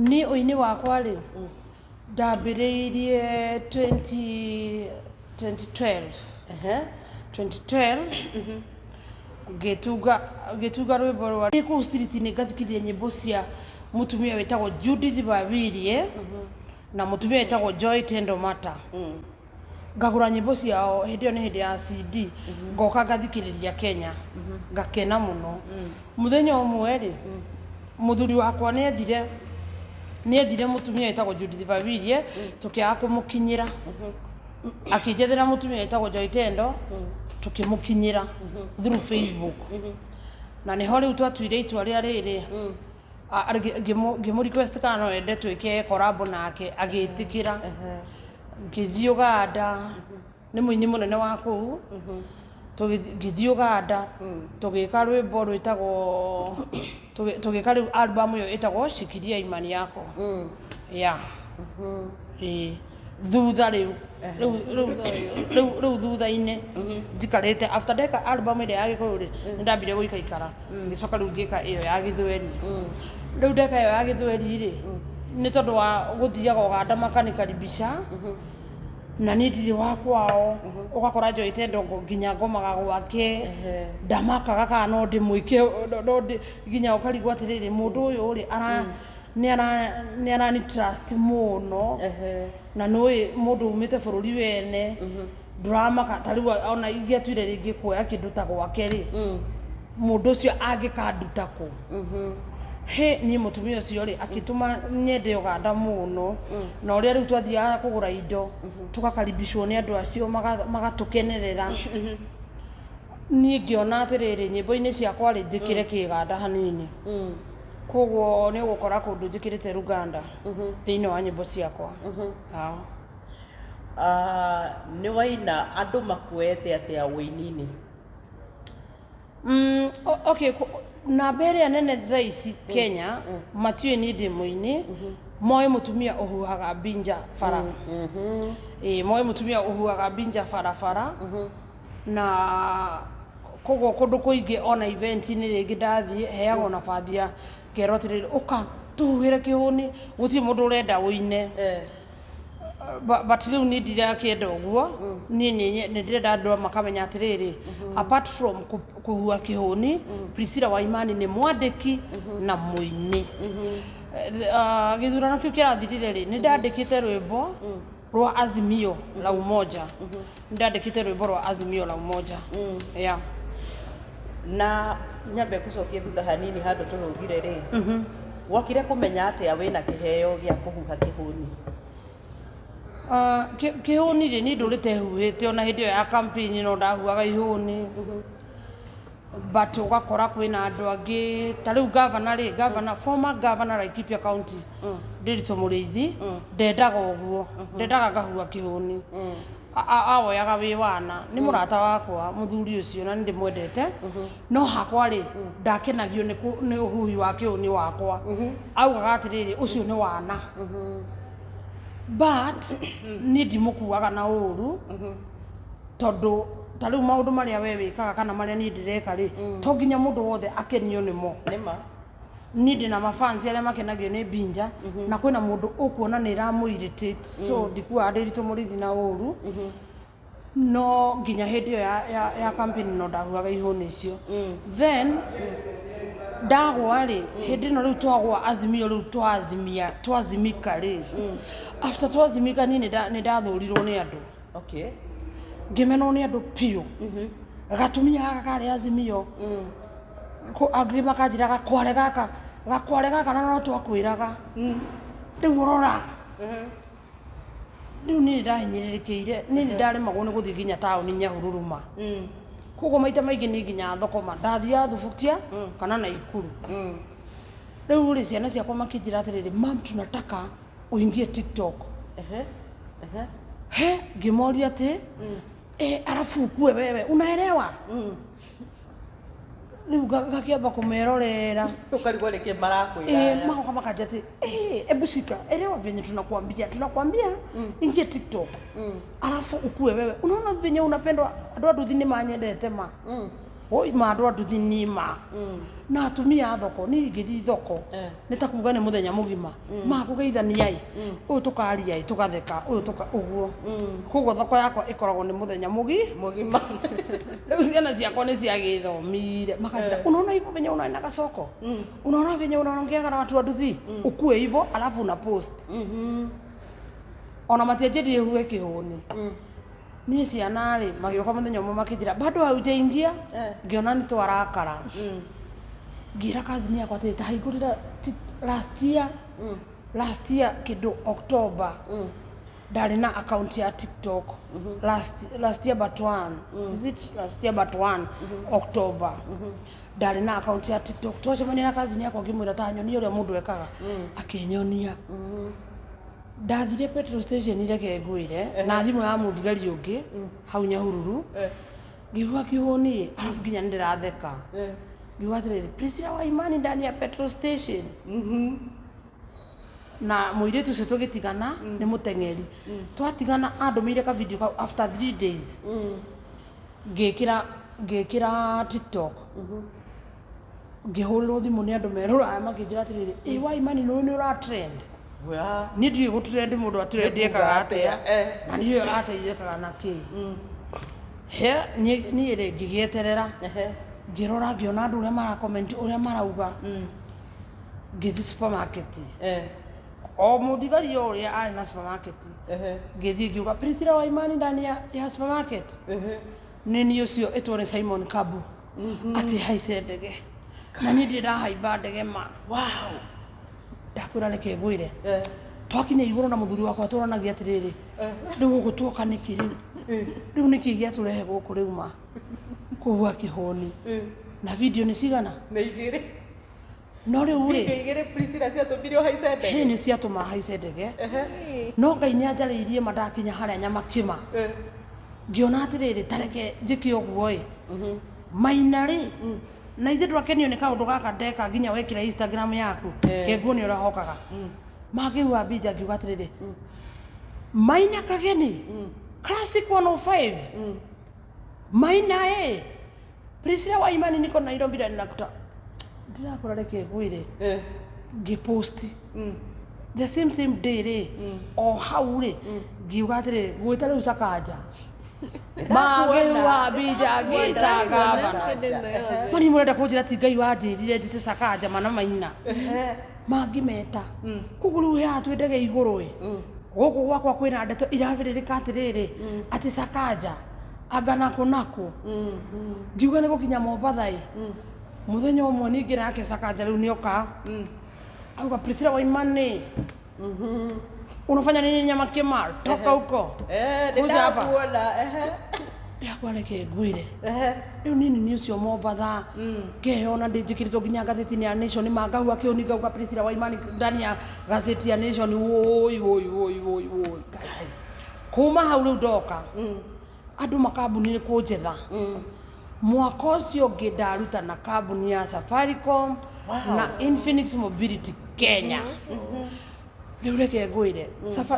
Niĩ ũini wakwa rĩ, ndambĩrĩirie 20 2012. 2012 ngĩtunga rwĩmbo rwa ndĩ kũu street-inĩ, ngathikĩrĩria nyĩmbo cia mũtumia wĩtagwo Judith Babirie na mũtumia wĩtagwo Joy Tendo Mata. Ngagũra nyĩmbo ciao, hĩndĩ ĩyo nĩ hĩndĩ ya CD, ngoka ngathikĩrĩria Kenya, ngakena mũno. Mũthenya ũmwe rĩ, mũthuri wakwa nĩ ethire mũtumia wĩtagwo Judith Babirie, tũkĩaga kũmũkinyĩra, akĩnjethera mũtumia wĩtagwo Joy Tendo, tũkĩmũkinyĩra through Facebook, na nĩho rĩu twatuire itua rĩa rĩrĩ, ngĩmũ request kana no ende twĩke collab nake, agĩtĩkĩra. Ngĩthiĩ Uganda, nĩ mũini mũnene wa kũu. Ngĩthiĩ Uganda, tũgĩka rwĩmbo rwĩtagwo tũgĩka rĩu album ĩyo ĩtagwo Shikilia Imani Yako. Yeah, ĩĩ, thutha rĩu rĩu thutha-inĩ njikarĩte, after ndeka album ĩrĩa ya Gĩkũyũ rĩ, nĩ ndambire gũikaikara, ngĩcoka rĩu ngĩka ĩyo ya Gĩthweri. Rĩu ndeka ĩyo ya Gĩthweri rĩ, nĩ tondũ wa gũthiaga Uganda makanikaribisha, na niĩ ndirĩ wa kwao, ũgakora njoete ndongo nginya ngomaga gwake, ndamakaga kana no ndĩmwĩke no nginya ũkarigwo atĩrĩrĩ, mũndũ ũyũ rĩ, ara nĩ arani trust mũno, na nĩũĩ mũndũ umĩte bũrũri wene ndũramaka. Ta rĩu ona ingĩatuire rĩngĩ kuoya kĩndũ ta gwake rĩ, mũndũ ũcio angĩkanduta kũ? He niĩ mũtumia ũcio rĩ, akĩtũma nyende Uganda mũno, na ũrĩa rĩu twathiaga kũgũra indo, tũgakaribishwo nĩ andũ acio, magatũkenerera. Niĩ ngĩona atĩrĩrĩ, nyĩmbo-inĩ ciakwa rĩ, njĩkĩre kĩganda hanini. Koguo nĩ ũgũkora kũndũ njĩkĩrĩte Luganda thĩinĩ wa nyĩmbo ciakwa. Ah. Ah, nĩ waina, andũ makuoete atĩa ũini-inĩ? Okay, namba ĩrĩa nene thaa ici Kenya matiũĩ niĩ ndĩ mũini, moĩ mũtumia ũhuhaga mbinja bara. Ĩĩ, moĩ mũtumia ũhuhaga mbinja barabara, na koguo kũndũ kũingĩ ona event-inĩ rĩngĩ ndathiĩ, heagwo nabathi ya ngerwo atĩrĩrĩ, ũka tũhuhĩre kĩhũni, gũtirĩ mũndũ ũrenda ũine. But rĩu niĩ ndirakĩenda ũguo. Niĩ nĩ ndĩrenda andũ makamenya atĩrĩrĩ, apart from kũhua kĩhũni, Priscilla Waimani nĩ mwandĩki na mũini. Ah, gĩthurano kĩu kĩrathirire rĩ, nĩ ndandĩkĩte rwĩmbo rwa Azimio la Umoja, nĩ ndandĩkĩte rwĩmbo rwa Azimio la Umoja, yeah. Na nyambe ngũcokie thutha hanini handũ tũrũgire rĩ, wokire kũmenya atĩa wĩna kĩheo gĩa kũhuha kĩhũni? Ah, kĩhũni rĩ, niĩ ndũrĩte huhĩte, ona hĩndĩ ĩyo ya campaign no ndahuaga ihũni, but ũgakora kwĩna andũ angĩ, ta rĩu gavana rĩ, gavana, former governor Laikipia County, Ndiritu Mũrĩithi, ndendaga ũguo, ndendaga ngahua kĩhũni. Awoyaga wĩ wana nĩ mũrata wakwa mũthuri ũcio, na nĩ ndĩmwendete, no hakwa rĩ, ndakenagio nĩ ũhuhi wa kĩhũni wakwa. Augaga atĩrĩrĩ, ũcio nĩ wana, but niĩ ndimũkuaga na ũru, tondũ ta rĩu maũndũ marĩa we wĩkaga kana marĩa niĩ ndĩreka rĩ, to nginya mũndũ wothe akenio nĩmo. Nĩma. Niĩ ndĩna mafansi arĩa makenagio nĩ mbinja, na kwĩna mũndũ ũkuona nĩ ĩramũ irritate, so ndikuaga Ndiritu Mũrĩithi na ũru. No nginya hĩndĩ ĩyo ya campaign no ndahuhaga ihũni icio. Then ndagwa rĩ, hĩndĩ ĩno rĩu twagwa Azimio, rĩu twazimia, twazimika rĩ, after twazimika, niĩ nĩ ndathũrirwo nĩ andũ. Ngĩmenwo nĩ andũ biũ. Gatumia gaka karĩ Azimio. Angĩ makanjĩra gakware gaka, gakware gaka, na no twakwĩraga rĩu ũrora. Rĩu niĩ nĩndahinyĩrĩrĩkĩire, niĩ nĩndaremagwo nĩ gũthiĩ nginya taũni Nyahururu ma. Koguo maita maingĩ niĩ nginya thoko ma ndathiaga Thubukia kana Naikuru. Rĩu rĩ, ciana ciakwa makĩnjĩra atĩrĩrĩ, "Mam, tunataka uingie TikTok." Ehe. Ehe. He ngĩmoria atĩ alafu ukue wewe unaelewa. Rĩu ngakĩamba kũmerorera. Ũkarigwo nĩkĩ marakwĩra. Magoka makanja atĩ ebu shika, elewa venye tunakuambia, tunakuambia ingie TikTok alafu ukue wewe, unaona venye unapendwa. Andũ a nduthi nĩ manyendete ma. Oi ma, andũ a nduthi ni ma na atumia a thoko. Niĩ ingĩthiĩ thoko nĩ ta kuga nĩ mũthenya mũgima makũgeithania ĩ, ũyũ tũkaria ĩ, tũgatheka, ũyũ tũka ũguo. Koguo thoko yakwa ĩkoragwo nĩ mũthenya mũgi Mũgima. Rĩu ciana ciakwa nĩ ciagĩthomire, makanjĩra, "Unaona hivyo venye unaenda soko, unaona venye unaongeaga na watu wa nduthi, ukue hivyo alafu una post." Ona matianjĩrire huhe kĩhũni. Niĩ ciana rĩ, magĩũka mũthenya ũmwe makĩnjĩra, "Bado haujaingia." Ngĩona nĩ twarakara. Ngĩra kazini yakwa atĩrĩ, ta hingũrĩra last year kĩndũ October ndarĩ na account ya TikTok. Last year but one, is it last year but one October ndarĩ na account ya TikTok. Twacemania na kazini yakwa, ngĩmwĩra ta nyonia ũrĩa mũndũ ekaga. Akĩnyonia. Ndathire petrol station, reke ngwĩre, na thimũ ya mũthigari ũngĩ hau Nyahururu. Ngĩigua kĩhũni, arabu nginya nĩ ndĩratheka. Ngiuga atĩrĩrĩ, Priscilla wa Imani ndani ya petrol station. Na mũirĩtu ũcio tũgĩtigana nĩ mũteng'eri. Twatigana andũmĩire ka video kau after 3 days. Ngĩkĩra TikTok. Ngĩhũrĩrwo thimũ nĩ andũ merũraya, makĩnjĩra atĩrĩrĩ, "Ĩ wa Imani, nĩ nĩ ũra trend." Niĩ ndiũĩ gũtrend, mũndũ atrend ekaga atĩa? Na ndiũĩ ateithĩkaga na kĩ. He niĩ rĩ, ngĩgĩeterera. Ngĩrora, ngĩona andũ ũrĩa mara comment, ũrĩa marauga. Ngĩthiĩ supermarket. O mũthigari o ũrĩa arĩ na supermarket. Ngĩthiĩ ngiuga, "Priscilla wa Imani ndani ya supermarket." Nĩ niĩ ũcio ĩtwo nĩ Simon Kabu atĩ haice ndege, na niĩ ndirĩ ndahaimba ndege ma. Ndakwĩra, reke ngwĩre, twakinya igũrũ na mũthuri wakwa tũranagia atĩrĩrĩ, rĩu gũkũ tuoka nĩkĩ? Rĩu rĩu nĩkĩ gĩatũrehe gũkũ rĩu ma kũu akĩhũni na video nĩ cigana? Nĩ igĩrĩ. No rĩu rĩ, Video igĩrĩ Priscilla ciatũmire ũhaice ndege. Hĩ, nĩ ciatũma haice ndege. No Ngai nĩ anjarĩirie ma. Ndakinya harĩa Nyamakĩma, ngĩona atĩrĩrĩ, tareke njĩke ũguo ĩ. Maina rĩ, na ithuĩ ndwakenio nĩ kaũndũ gaka ndeka nginya wekĩra Instagram yaku. Kenguo nĩ ũrahokaga makĩigua mbinja. Ngiuga atĩrĩrĩ, Maina Kageni Classic 105, Maina ĩ, Priscilla wa Imani, niko Nairobi na nakuta ndirakora. Reke ngwĩre, ngĩpost the same same day rĩ, o hau rĩ, ngiuga atĩrĩrĩ, gwĩta rĩu Sakanja magĩua mbinja ngĩta gavana. Hĩndĩ ĩno yothe. Mani mũrenda kũnjĩra ti Ngai wanjĩrire njĩte Sakanja mana Maina mangĩmeta. Koguo rĩu haha twĩ ndege igũrũ ĩ, gũkũ gwakwa kwĩna ndeto irabĩrĩrĩka atĩrĩrĩ, atĩ Sakanja anga nako nako. Ngiuga nĩ gũkinya Mombatha ĩ, mũthenya ũmwe ningĩ nake Sakanja rĩu nĩoka auga, "Priscilla Waimani, unafanya nini Nyamakima? Toka huko." Nĩ Kuja hapa. ndakuona, ehe. Ndakwa, reke ngwĩre, rĩu nini nĩ ũcio Mombatha ngeyona ndĩ njĩkĩrĩtwo nginya ngathĩti-inĩ ya Nation. Mangahua kĩũni, ngauga Priscilla Waimani ndani ya gazeti ya Nation. Woi woi woi woi woi, Ngai. Kuma hau rĩu ndoka andũ makambuni nĩ kũnjetha. Mwaka ũcio ũngĩ ndaruta na kambuni ya Safaricom na Infinix Mobility Kenya. Rĩu reke ngwĩre,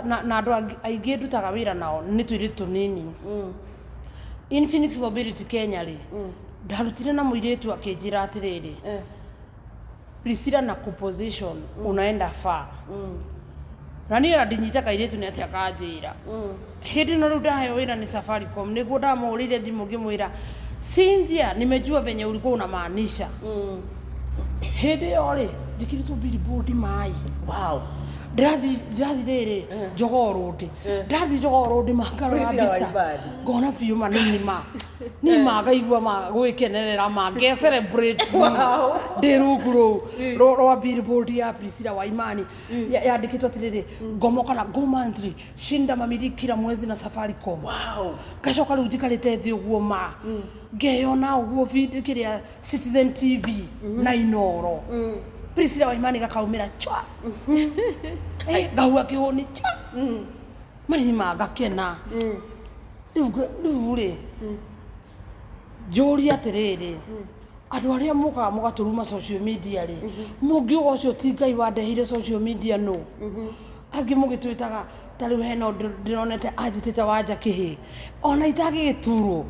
na andũ aingĩ ndutaga wĩra nao nĩ tũirĩtu tũnini. Infinix Mobility Kenya rĩ, ndarutire na mũirĩtu akĩnjĩra atĩrĩrĩ, "Priscilla, na kuposition unaenda far." Na niĩ ona ndinyita kairĩtu nĩ atĩa kanjĩra. Hĩndĩ ĩno rĩu ndaheo wĩra nĩ Safaricom nĩguo ndamũhũrĩire thimũ ngĩmwĩra Cynthia, nimejua venye ulikuwa unamaanisha. Hĩndĩ ĩyo rĩ njĩkĩrĩtwo billboard maĩ. Wow. Ndĩrathi rĩrĩ Jogoo Road, ndathi Jogoo Road mangarora Priscilla mbica Waibani. ngona biũ ma nĩ ma nĩ ma ngaigua ma gwĩkenerera ma nge celebrate Wow. ndĩ rungu rũu rwa billboard ya Priscilla Waimani. Yandĩkĩtwo atĩrĩrĩ, ngomoka na go monthly, shinda mamiri kila mwezi na Safaricom. Wow. Ngacoka rĩu njikarĩte thĩ ũguo ma ngeyona ũguo video kĩrĩa Citizen TV na Inoro, Priscilla Waimani gakaumĩra chwa. Ngahua kĩhũni chwa marima ngakena. Rĩu rĩ njũrie atĩrĩrĩ, andũ arĩa mũkaga mũgatũruma social media rĩ, mũngiuga ũcio ti Ngai wandeheire social media no angĩ mũgĩtwĩtaga ta rĩu hena ũndũ ndĩronete anjĩtĩte wanja kĩhĩ ona itangĩgĩturwo.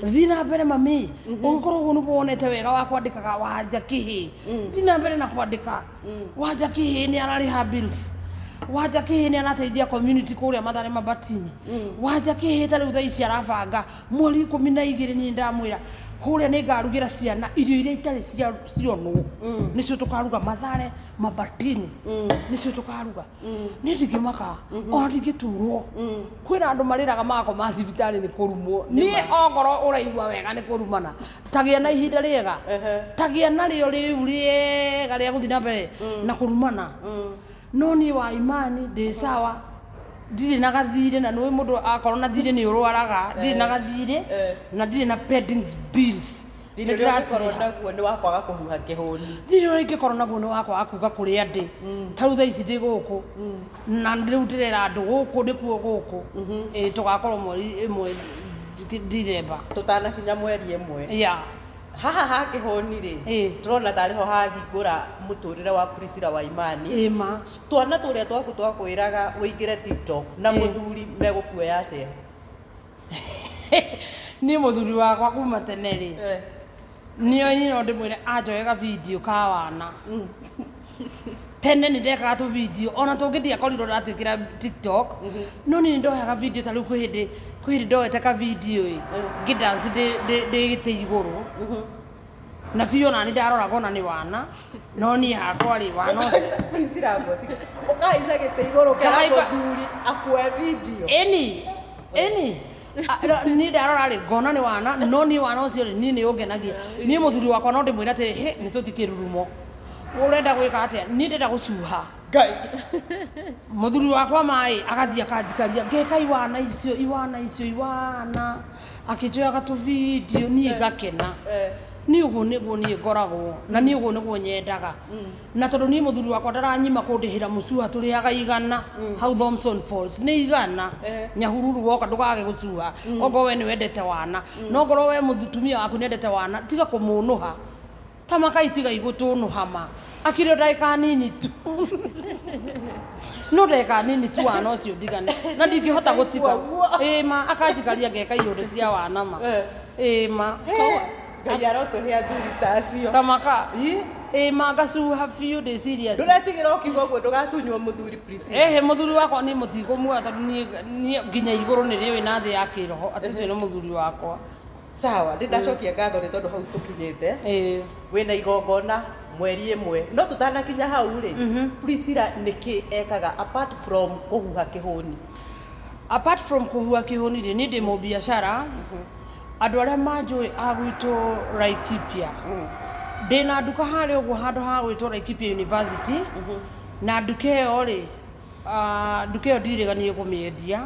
Thiĩ na mbere mami, ũngĩkorwo ũguo nĩguo wonete wega wa kwandĩkaga wanja kĩhĩ, thiĩ na mbere na kwandĩka wanja kĩhĩ nĩ ararĩha bills, wanja kĩhĩ nĩ arateithia community kũrĩa Mathare Mabatini, wanja kĩhĩ ta rĩu thaa ici arabanga mweri 12 niĩ ndamwĩra kũrĩa nĩ ngarugĩra ciana irio iria itarĩ cionwo, nĩcio tũkaruga Mathare Mabatini, nĩcio tũkaruga. Niĩ ndingĩmaka ona ndingĩturwo. Kwĩna andũ marĩraga magakoma thibitarĩ nĩ kũrumwo. Niĩ ongorwo ũraigua wega nĩ kũrumana, tagĩa na ihinda rĩega, tagĩa narĩo rĩu rĩega rĩa gũthiĩ na mbere na kũrumana. No niĩ wa imani ndĩ sawa, ndirĩ na gathirĩ, na nĩũĩ mũndũ akorwo na thirĩ nĩ ũrwaraga. Ndirĩ na gathirĩ na ndirĩ na pending bills. Thirĩ ũrĩa ũngĩkorwo naguo nĩ wa kwaga kũhuha kĩhũni. Thirĩ ũrĩa ingĩkorwo naguo nĩ wa kwaga kuga kũrĩa ndĩ. Ta rĩu thaa ici ndĩ gũkũ na rĩu ndĩrera andũ gũkũ nĩkuo gũkũ. Ĩ tũgakorwo mweri ĩmwe Ndithemba. Tũtanakinya mweri ĩmwe. Ya. Haha ha kĩhũni rĩ, tũrona tarĩ ho hahingũra mũtũrĩre wa Priscilla Waimani. Ĩma. Twana tũrĩa twaku twakwĩraga ũingĩre TikTok na mũthuri megũkuoya atĩa? Niĩ mũthuri wakwa kuma tene rĩ, niĩ niĩ no ndĩmwĩre anjoe video ka wana. Tene nĩ ndekaga tũ video ona tũngĩ ndiakorirwo ndatuĩkĩra TikTok, no niĩ nĩ ndoyaga video. Ta rĩu kwĩ hĩndĩ ndoete ka video ĩ ngĩ dance ndĩ gĩtĩ igũrũ na biũ, ona nĩ ndaroraga ona nĩ wana, no niĩ hakwa rĩ wana ũcio. Priscilla Ngothiga, ũkahaica gĩtĩ igũrũ ũkera mũthuri akuoe video? Ĩni niĩ ndarora rĩ ngona nĩ wana, no niĩ wana ũcio rĩ niĩ nĩ ũngenagia. Niĩ mũthuri wakwa no ndĩmwĩre atĩrĩ, hĩ nĩ tũthiĩ kĩrurumo, ũrenda gwĩka atĩa? Niĩ ndĩrenda gũcuha. Ngai. Mũthuri wakwa maĩ agathiĩ akanjikaria ngeka iwana icio iwana icio iwana akĩnjoyaga tũ video niĩ ngakena. Niĩ ũguo nĩguo niĩ ngoragwo na niĩ ũguo nĩguo nyendaga, na tondũ niĩ mũthuri wakwa ndaranyima kũndĩhĩra mũcuha, tũrĩhaga 100 hau Thomson Falls nĩ 100. Nyahururu woka ndũkage gũcuha okorwo we nĩ wendete wana, no ngorwo we mũtumia waku nĩ endete wana, tiga kũmũnũha ta makai, tiga igũtũnũha ma akĩrĩ o ndagĩka nini tu, no ndagĩka nini tu wana ũcio ndigane na ndingĩhota gũtiga. Ĩ ma akanjikaria ngeka iũndũ cia wana ma. Ĩ ma. Ngai arotũhe athuri ta acio. Tamaka. Ĩ? Ĩ ma ngacuha biũ, ndĩ serious. Ndũretigĩra ũkiuga ũguo ndũgatunywo mũthuri, Priscilla? Ehe, mũthuri wakwa niĩ mũtikũmuoya tondũ niĩ nginya igũrũ nĩ rĩũĩ na thĩ ya kĩroho atĩ ũcio nĩ mũthuri wakwa. Sawa, nĩ ndacokia ngatho nĩ tondũ hau tũkinyĩte wĩna igongona mweri ĩmwe, no tũtanakinya hau rĩ, Priscilla nĩkĩ ekaga apart from kũhuha kĩhũni? Apart from kũhuha kĩhũni rĩ, niĩ ndĩ mũbiacara. Andũ arĩa manjũĩ a gwitũ Laikipia, ndĩna nduka harĩa ũguo handũ ha gwĩtwo Laikipia University, na nduka ĩyo rĩ, nduka ĩyo ndirĩga niĩ kũmĩendia,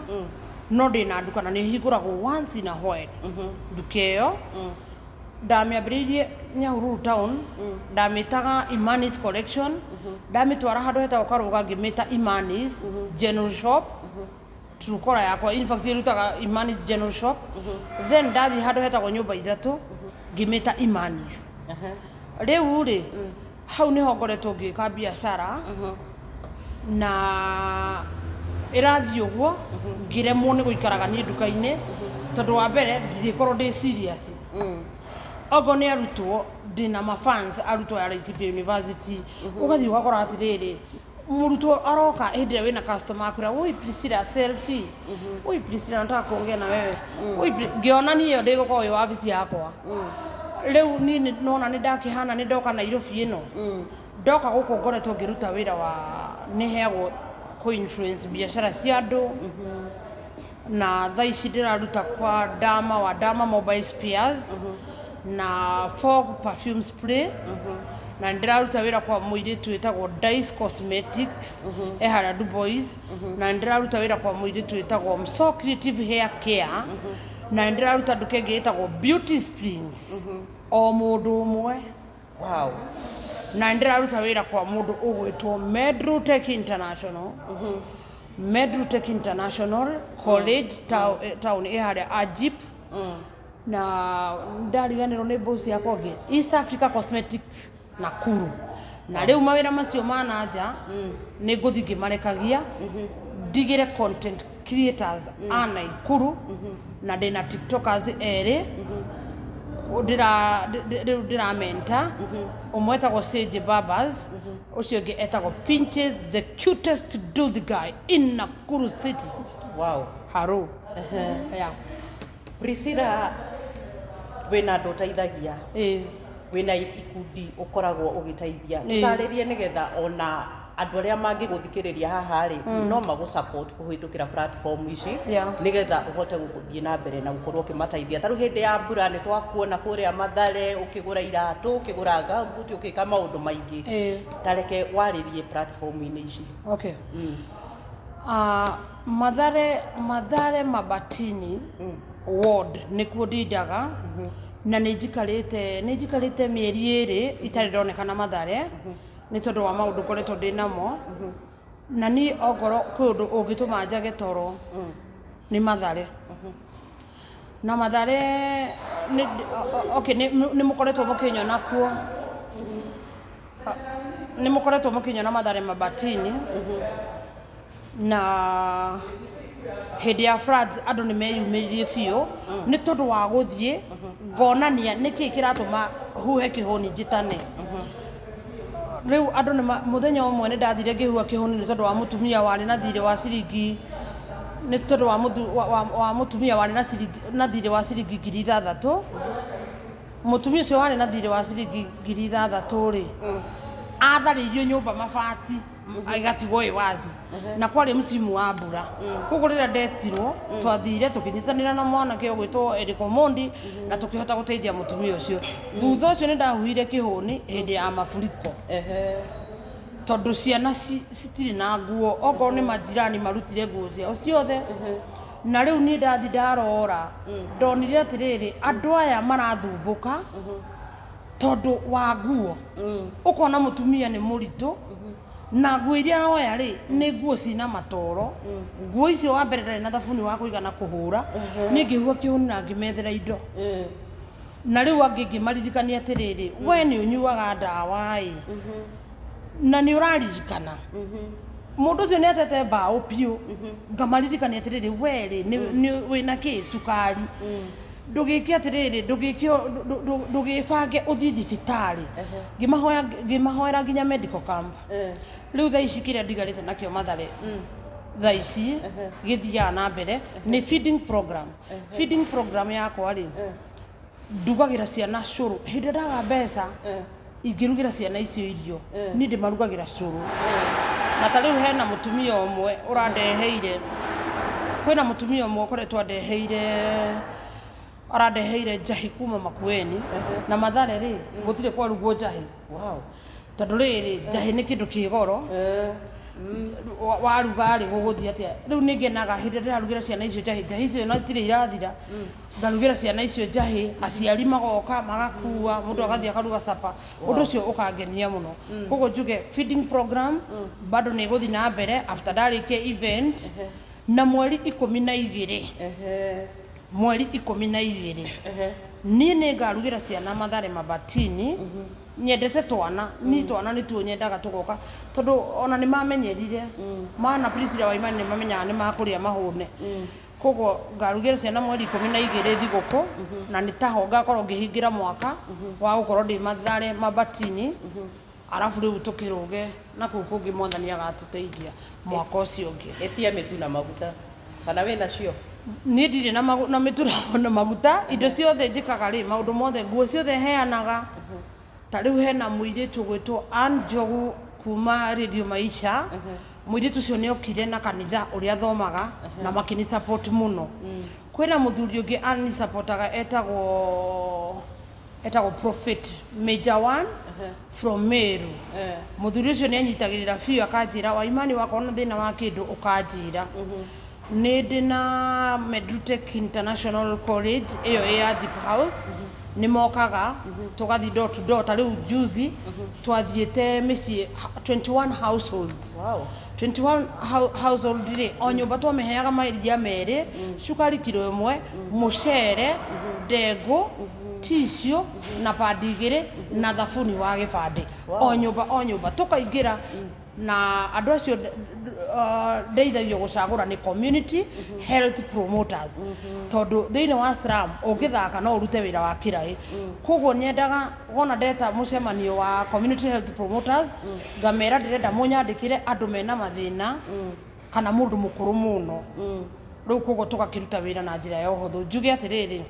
no ndĩna nduka na nĩ hingũragwo once in a while. Nduka ĩyo ndamĩambĩrĩirie Nyahururu town, ndamĩtaga Imanis Collection. Ndamĩtwara handũ hetagwo Karũga ngĩmĩta Imanis General Shop. Truecaller yakwa in fact ĩrutaga Imanis General Shop. Then ndathiĩ handũ hetagwo Nyũmba Ithatũ ngĩmĩta Imanis. Rĩu rĩ hau nĩho ngoretwo ngĩka biacara na ĩrathiĩ ũguo ngĩremwo nĩ gũikaraga niĩ nduka-inĩ tondũ wa mbere ndirĩkorwo ndĩ serious. Okorwo nĩ arutwo ndĩna mafans, arutwo a Laikipia University, ũgathiĩ ũgakora atĩrĩrĩ Mũrutwo aroka hĩndĩ ĩrĩa wĩna customer akwĩra, "Oi Priscilla, selfie. Oi Priscilla, nataka kuongea na wewe. Oi Ngĩona niĩ ĩyo ndĩgũkorwo ĩ wabici yakwa. Rĩu niĩ nona nĩ ndakĩhana nĩ ndoka Nairobi ĩno. Ndoka gũkũ ngoretwo ngĩruta wĩra wa nĩ heagwo kũ influence biacara cia andũ, na thaa ici ndĩraruta kwa Dama wa Dama Mobile Spares na Fog Perfume Spray, na ndĩraruta wĩra kwa mũirĩtu wĩtagwo Dice Cosmetics e harĩa Dubois, na ndĩraruta wĩra kwa mũirĩtu wĩtagwo Mso Creative Hair Care, na ndĩraruta nduka ĩngĩ ĩtagwo Beauty Springs, o mũndũ ũmwe. Na ndĩraruta wĩra kwa mũndũ ũgwĩtwo Medru Tech International, Medru Tech International College, town ĩ harĩa Ajip, na ndariganĩrwo nĩ boss yakwa ũngĩ, East Africa Cosmetics Nakuru. Na rĩu mawĩra macio ma nanja nĩ ngũthiĩ ngĩmarekagia ndigĩre content creators a Naikuru, na ndĩna tiktokers erĩ ndĩra rĩu ndĩramenta. Ũmwe etagwo Sage Babas, ũcio ũngĩ etagwo Pinches, the cutest dude guy in Nakuru City. Haro, yeah. Priscilla, wĩna andũ ũteithagia? Ĩĩ. Wĩna ikundi ũkoragwo ũgĩteithia? Ĩĩ. Tũtarĩrie nĩgetha ona andũ arĩa mangĩgũthikĩrĩria haha rĩ, no magũ support kũhĩtũkĩra platform ici, nĩgetha ũhote gũthiĩ na mbere na gũkorwo ũkĩmateithia. Ta rĩu hĩndĩ ya mbura nĩ twakuona kũrĩa Mathare ũkĩgũra iratũ, ũkĩgũra gumboot, ũgĩka maũndũ maingĩ. Ta reke warĩrie platform-inĩ ici. Okay. Mathare Mabatini ward nĩkuo ndindaga, na nĩ njikarĩte mĩeri 2 itarĩ ndonekana Mathare nĩ tondũ wa maũndũ ngoretwo ndĩ namo. Na niĩ ongorwo kwĩ ũndũ ũngĩtũma njage toro nĩ Mathare. Na Mathare okay, nĩ mũkoretwo mũkĩnyona kuo, nĩ mũkoretwo mũkĩnyona Mathare Mabatini, na hĩndĩ ya floods andũ nĩ meyumĩririe biũ nĩ tondũ wa gũthiĩ ngonania nĩkĩ kĩratũma huhe kĩhũni njĩtane. Rĩu andũ nĩ mũthenya ũmwe nĩ ndathire ngĩhuha kĩhũni nĩ tondũ wa mũtumia warĩ na thirĩ wa ciringi, nĩ tondũ wa, mũthu, wa, wa, wa mũtumia warĩ na ciringi na thirĩ wa ciringi 6,000. Mũtumia ũcio warĩ na thirĩ wa ciringi 6,000 rĩ, atharĩirio nyũmba mabati ĩgatigwo ĩ wazi, na kwarĩ msimu wa mbura. Koguo rĩrĩa ndetirwo, twathire tũkĩnyitanĩra na mwanake ũgwĩtwo Eric Omondi na tũkĩhota gũteithia mũtumia ũcio. Thutha ũcio nĩ ndahuhire kĩhũni hĩndĩ ya mafuriko, tondũ ciana citirĩ na nguo, okorwo nĩ majirani marutire nguo ciao ciothe. Na rĩu niĩ ndathi ndarora, ndonire atĩrĩrĩ, andũ aya marathumbũka tondũ wa nguo. Ũkona mũtumia nĩ mũritũ na nguo iria aroya rĩ, nĩ nguo cina matoro. Nguo icio wa mbere ndarĩ na thabuni wa kũigana kũhũra. Niĩ ngĩhuha kĩhũni na ngĩmethera indo. Na rĩu angĩ ngĩmaririkania atĩrĩrĩ, we nĩ ũnyuaga ndawa ĩ, na nĩ ũraririkana mũndũ ũcio nĩ atete mbaũ biũ. Ngamaririkania atĩrĩrĩ, we rĩ, nĩ wĩna kĩ cukari, ndũgĩke atĩrĩrĩ, ndũgĩke ndũgĩbange ũthiĩ thibitarĩ. Ngĩmahoya, ngĩmahoera nginya medical camp. Rĩu thaa ici kĩrĩa ndigarĩte nakĩo Mathare thaa ici gĩthiaga na mbere nĩ feeding program. Feeding program yakwa rĩ, ndugagĩra ciana cũrũ. Hĩndĩ ĩrĩa ndaga mbeca ingĩrugĩra ciana icio irio, niĩ ndĩmarugagĩra cũrũ. Na ta rĩu hena mũtumia ũmwe ũrandeheire, kwĩna mũtumia ũmwe ũkoretwo andeheire, arandeheire njahi kuma Makueni. Na Mathare rĩ, gũtirĩ kwarugwo njahi, tondũ rĩrĩ, njahi nĩ kĩndũ kĩ goro. Waruga rĩ, gũgũthiĩ atĩa? Rĩu nĩ ngenaga hĩndĩ ĩrĩa ndĩrarugĩra ciana icio njahi. Njahi icio ona itirĩ irathira. Ngarugĩra ciana icio njahi, aciari magoka magakua, mũndũ agathiĩ akaruga capa, ũndũ ũcio ũkangenia mũno. Koguo njuge feeding program bado nĩ ĩgũthiĩ na mbere after ndarĩkia event na mweri 12. Mweri 12 niĩ nĩ ngarugĩra ciana Mathare Mabatini. Nyendete twana, niĩ twana nĩtuo nyendaga tũgoka, tondũ ona nĩ mamenyerire mana Priscilla Waimani, nĩ mamenyaga nĩ makũrĩa mahũne. Koguo ngarugĩra ciana mweri 12 thigũkũ, na nĩ taho ngakorwo ngĩhingĩra mwaka wa gũkorwo ndĩ Mathare Mabatini. Arabu rĩu tũkĩrũge na kũu kũngĩ, Mwathani agatũteithia mwaka ũcio ũngĩ. Ĩtia mĩtu na maguta kana wĩna cio? Niĩ ndirĩ na na mĩtu na maguta. Indo ciothe njĩkaga rĩ, maũndũ mothe, nguo ciothe heanaga. Ta rĩu hena mũirĩtu ũgwĩtwo Ann Njogu kuma Radio Maisha. Mũirĩtu ũcio nĩ okire na kanitha ũrĩa athomaga na makĩni support mũno. Kwĩna mũthuri ũngĩ ani supportaga, etagwo Prophet Major One from Meru. Mũthuri ũcio nĩ anyitagĩrĩra biũ, akanjĩra, "Waimani, wakorwo na thĩna wa kĩndũ ũkanjĩra." Nĩ ndĩ na Medrutech International College ĩyo ĩ ya Deep House, nĩ mokaga tũgathiĩ door to door. Ta rĩu juzi twathiĩte mĩciĩ 21 households. 21 household rĩ, o nyũmba twamĩheaga mairia 2, cukari kiro 1, mũcere, ndengũ, tissue na pandi 2 na thabuni wa gĩbandĩ. O nyũmba o nyũmba tũkaingĩra na andũ acio ndeithagio gũcagũra nĩ community health promoters, tondũ thĩinĩ wa slum ũngĩthaka no ũrute wĩra wa kĩraĩ. Koguo nyendaga wona ndeta mũcemanio wa community health promoters, ngamera ndĩrenda mũnyandĩkĩre andũ mena mathĩna kana mũndũ mũkũrũ mũno. Rĩu koguo tũgakĩruta wĩra na njĩra ya ũhũthũ. Njuge atĩrĩrĩ,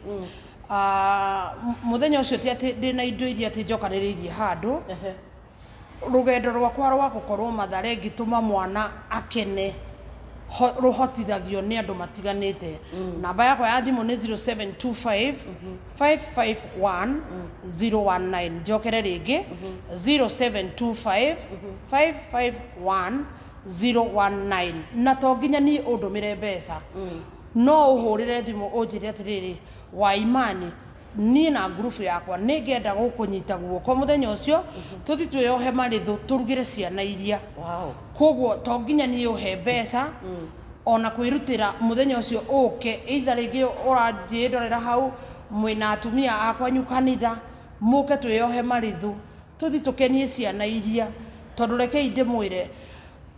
mũthenya ũcio ti atĩ ndĩna indo iria atĩ njokanĩrĩirie handũ. Rũgendo rwakwa rwa gũkorwo Mathare ngĩtũma mwana akene rũhotithagio nĩ andũ matiganĩte. Namba yakwa ya thimũ nĩ 0725 551 019. Njokere rĩngĩ, 0725 551 019. Na to nginya niĩ ũndũmĩre mbeca, no ũhũrĩre thimũ ũnjĩre atĩrĩrĩ, "Waimani, niĩ na ngurubu yakwa nĩ ngenda gũkũnyita guoko mũthenya ũcio, tũthi twĩyohe marĩthũ tũrugĩre ciana iria." Koguo to nginya niĩ ũhe mbeca, ona kwĩrutĩra mũthenya ũcio ũke, either rĩngĩ ũranjĩndorera hau mwĩna atumia a kwanyu kanitha, mũke twĩyohe marĩthũ tũthi tũkenie ciana iria. Tondũ rekei ndĩmwĩre,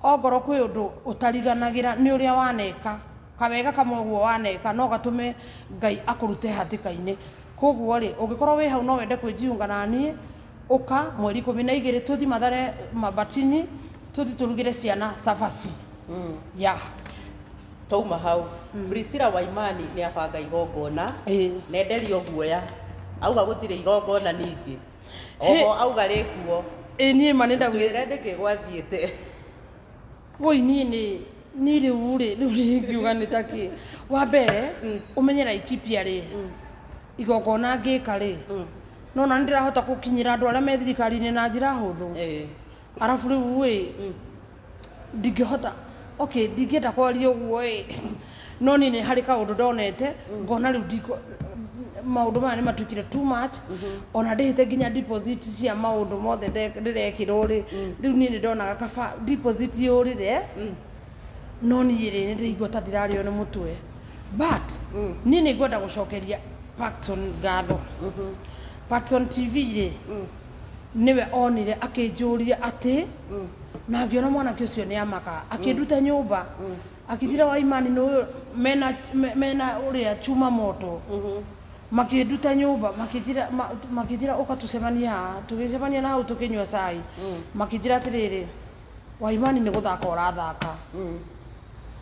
ongorwo kwĩ ũndũ ũtariganagĩra nĩ ũrĩa waneka kawega kamwe ũguo waneka, no gatũme Ngai akũrute hatĩka-inĩ. Koguo rĩ, ũngĩkorwo wĩ hau no wende kwĩjiunga na niĩ, ũka mweri 12 tũthi Mathare Mabatini, tũthi tũrugĩre ciana cabaci ya. Twauma hau, Priscilla Waimani nĩ abanga igongona. Nenderio guoya auga gũtirĩ igongona, ningĩ oho auga rĩkuo. Ĩ, niĩ ma nĩ ndaugĩte. Twĩre nĩkĩ gwathiĩte. Woi, niĩ nĩ niĩ rĩu rĩ, rĩu ingiuga nĩ ta kĩ, wa mbere ũmenye Laikipia rĩ, igongona ngĩka rĩ, no na nĩ ndĩrahota gũkinyĩra andũ arĩa me thirikari-inĩ na njĩra hũthũ. Arabu rĩu ĩ, ndingĩhota, okay, ndingĩenda kwaria ũguo ĩ, no niĩ nĩ harĩ kaũndũ ndonete ngona rĩu maũndũ maya nĩ matuĩkire too much. Ona ndĩhĩte nginya deposit cia maũndũ mothe ndĩrekĩrwo rĩ, rĩu niĩ nĩ ndonaga kaba deposit yũrĩre. No niĩ rĩ, nĩ ndĩraigua ta ndĩrarĩo nĩ mũtwe, but niĩ nĩ ngwenda gũcokeria Pacton ngatho. Pacton TV rĩ, nĩwe onire akĩnjũria atĩ na ngĩona mwanake ũcio nĩ amaka, akĩnduta nyũmba, akĩnjĩra, "Waimani nĩ ũyũ mena mena ũrĩa chuma moto." Makĩnduta nyũmba, makĩnjĩra makĩnjĩra, "Ũka tũcemanie haha." Tũgĩcemania na hau tũkĩnyua cai, makĩnjĩra atĩrĩrĩ, "Waimani, nĩ gũthaka ũrathaka,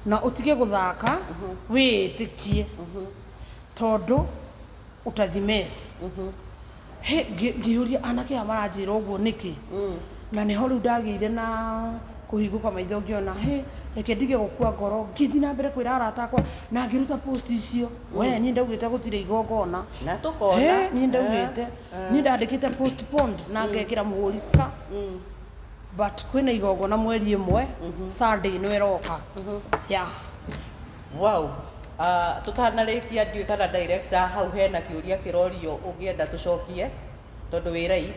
na ũtige gũthaka, wĩĩtĩkie tondũ utajimesi." He ngĩyũria anake aya maranjĩra ũguo nĩkĩ, na nĩho rĩu ndagĩire na kũhingũka maitho, ngĩona he, reke ndige gũkua ngoro. Ngĩthiĩ na mbere kwĩra arata akwa na ngĩruta post icio. We, niĩ ndaugĩte gũtirĩ igongona. Na tũkona. He, niĩ ndaugĩte, niĩ ndandĩkĩte postponed na ngekĩra mũhũri ka, but kwĩna igongona mweri 1, Sunday ĩno ĩroka ya. Wow. Tũtanarĩkia, ndiũĩ kana director hau hena kĩũria kĩrorio ũngĩenda tũcokie tondũ wĩ live,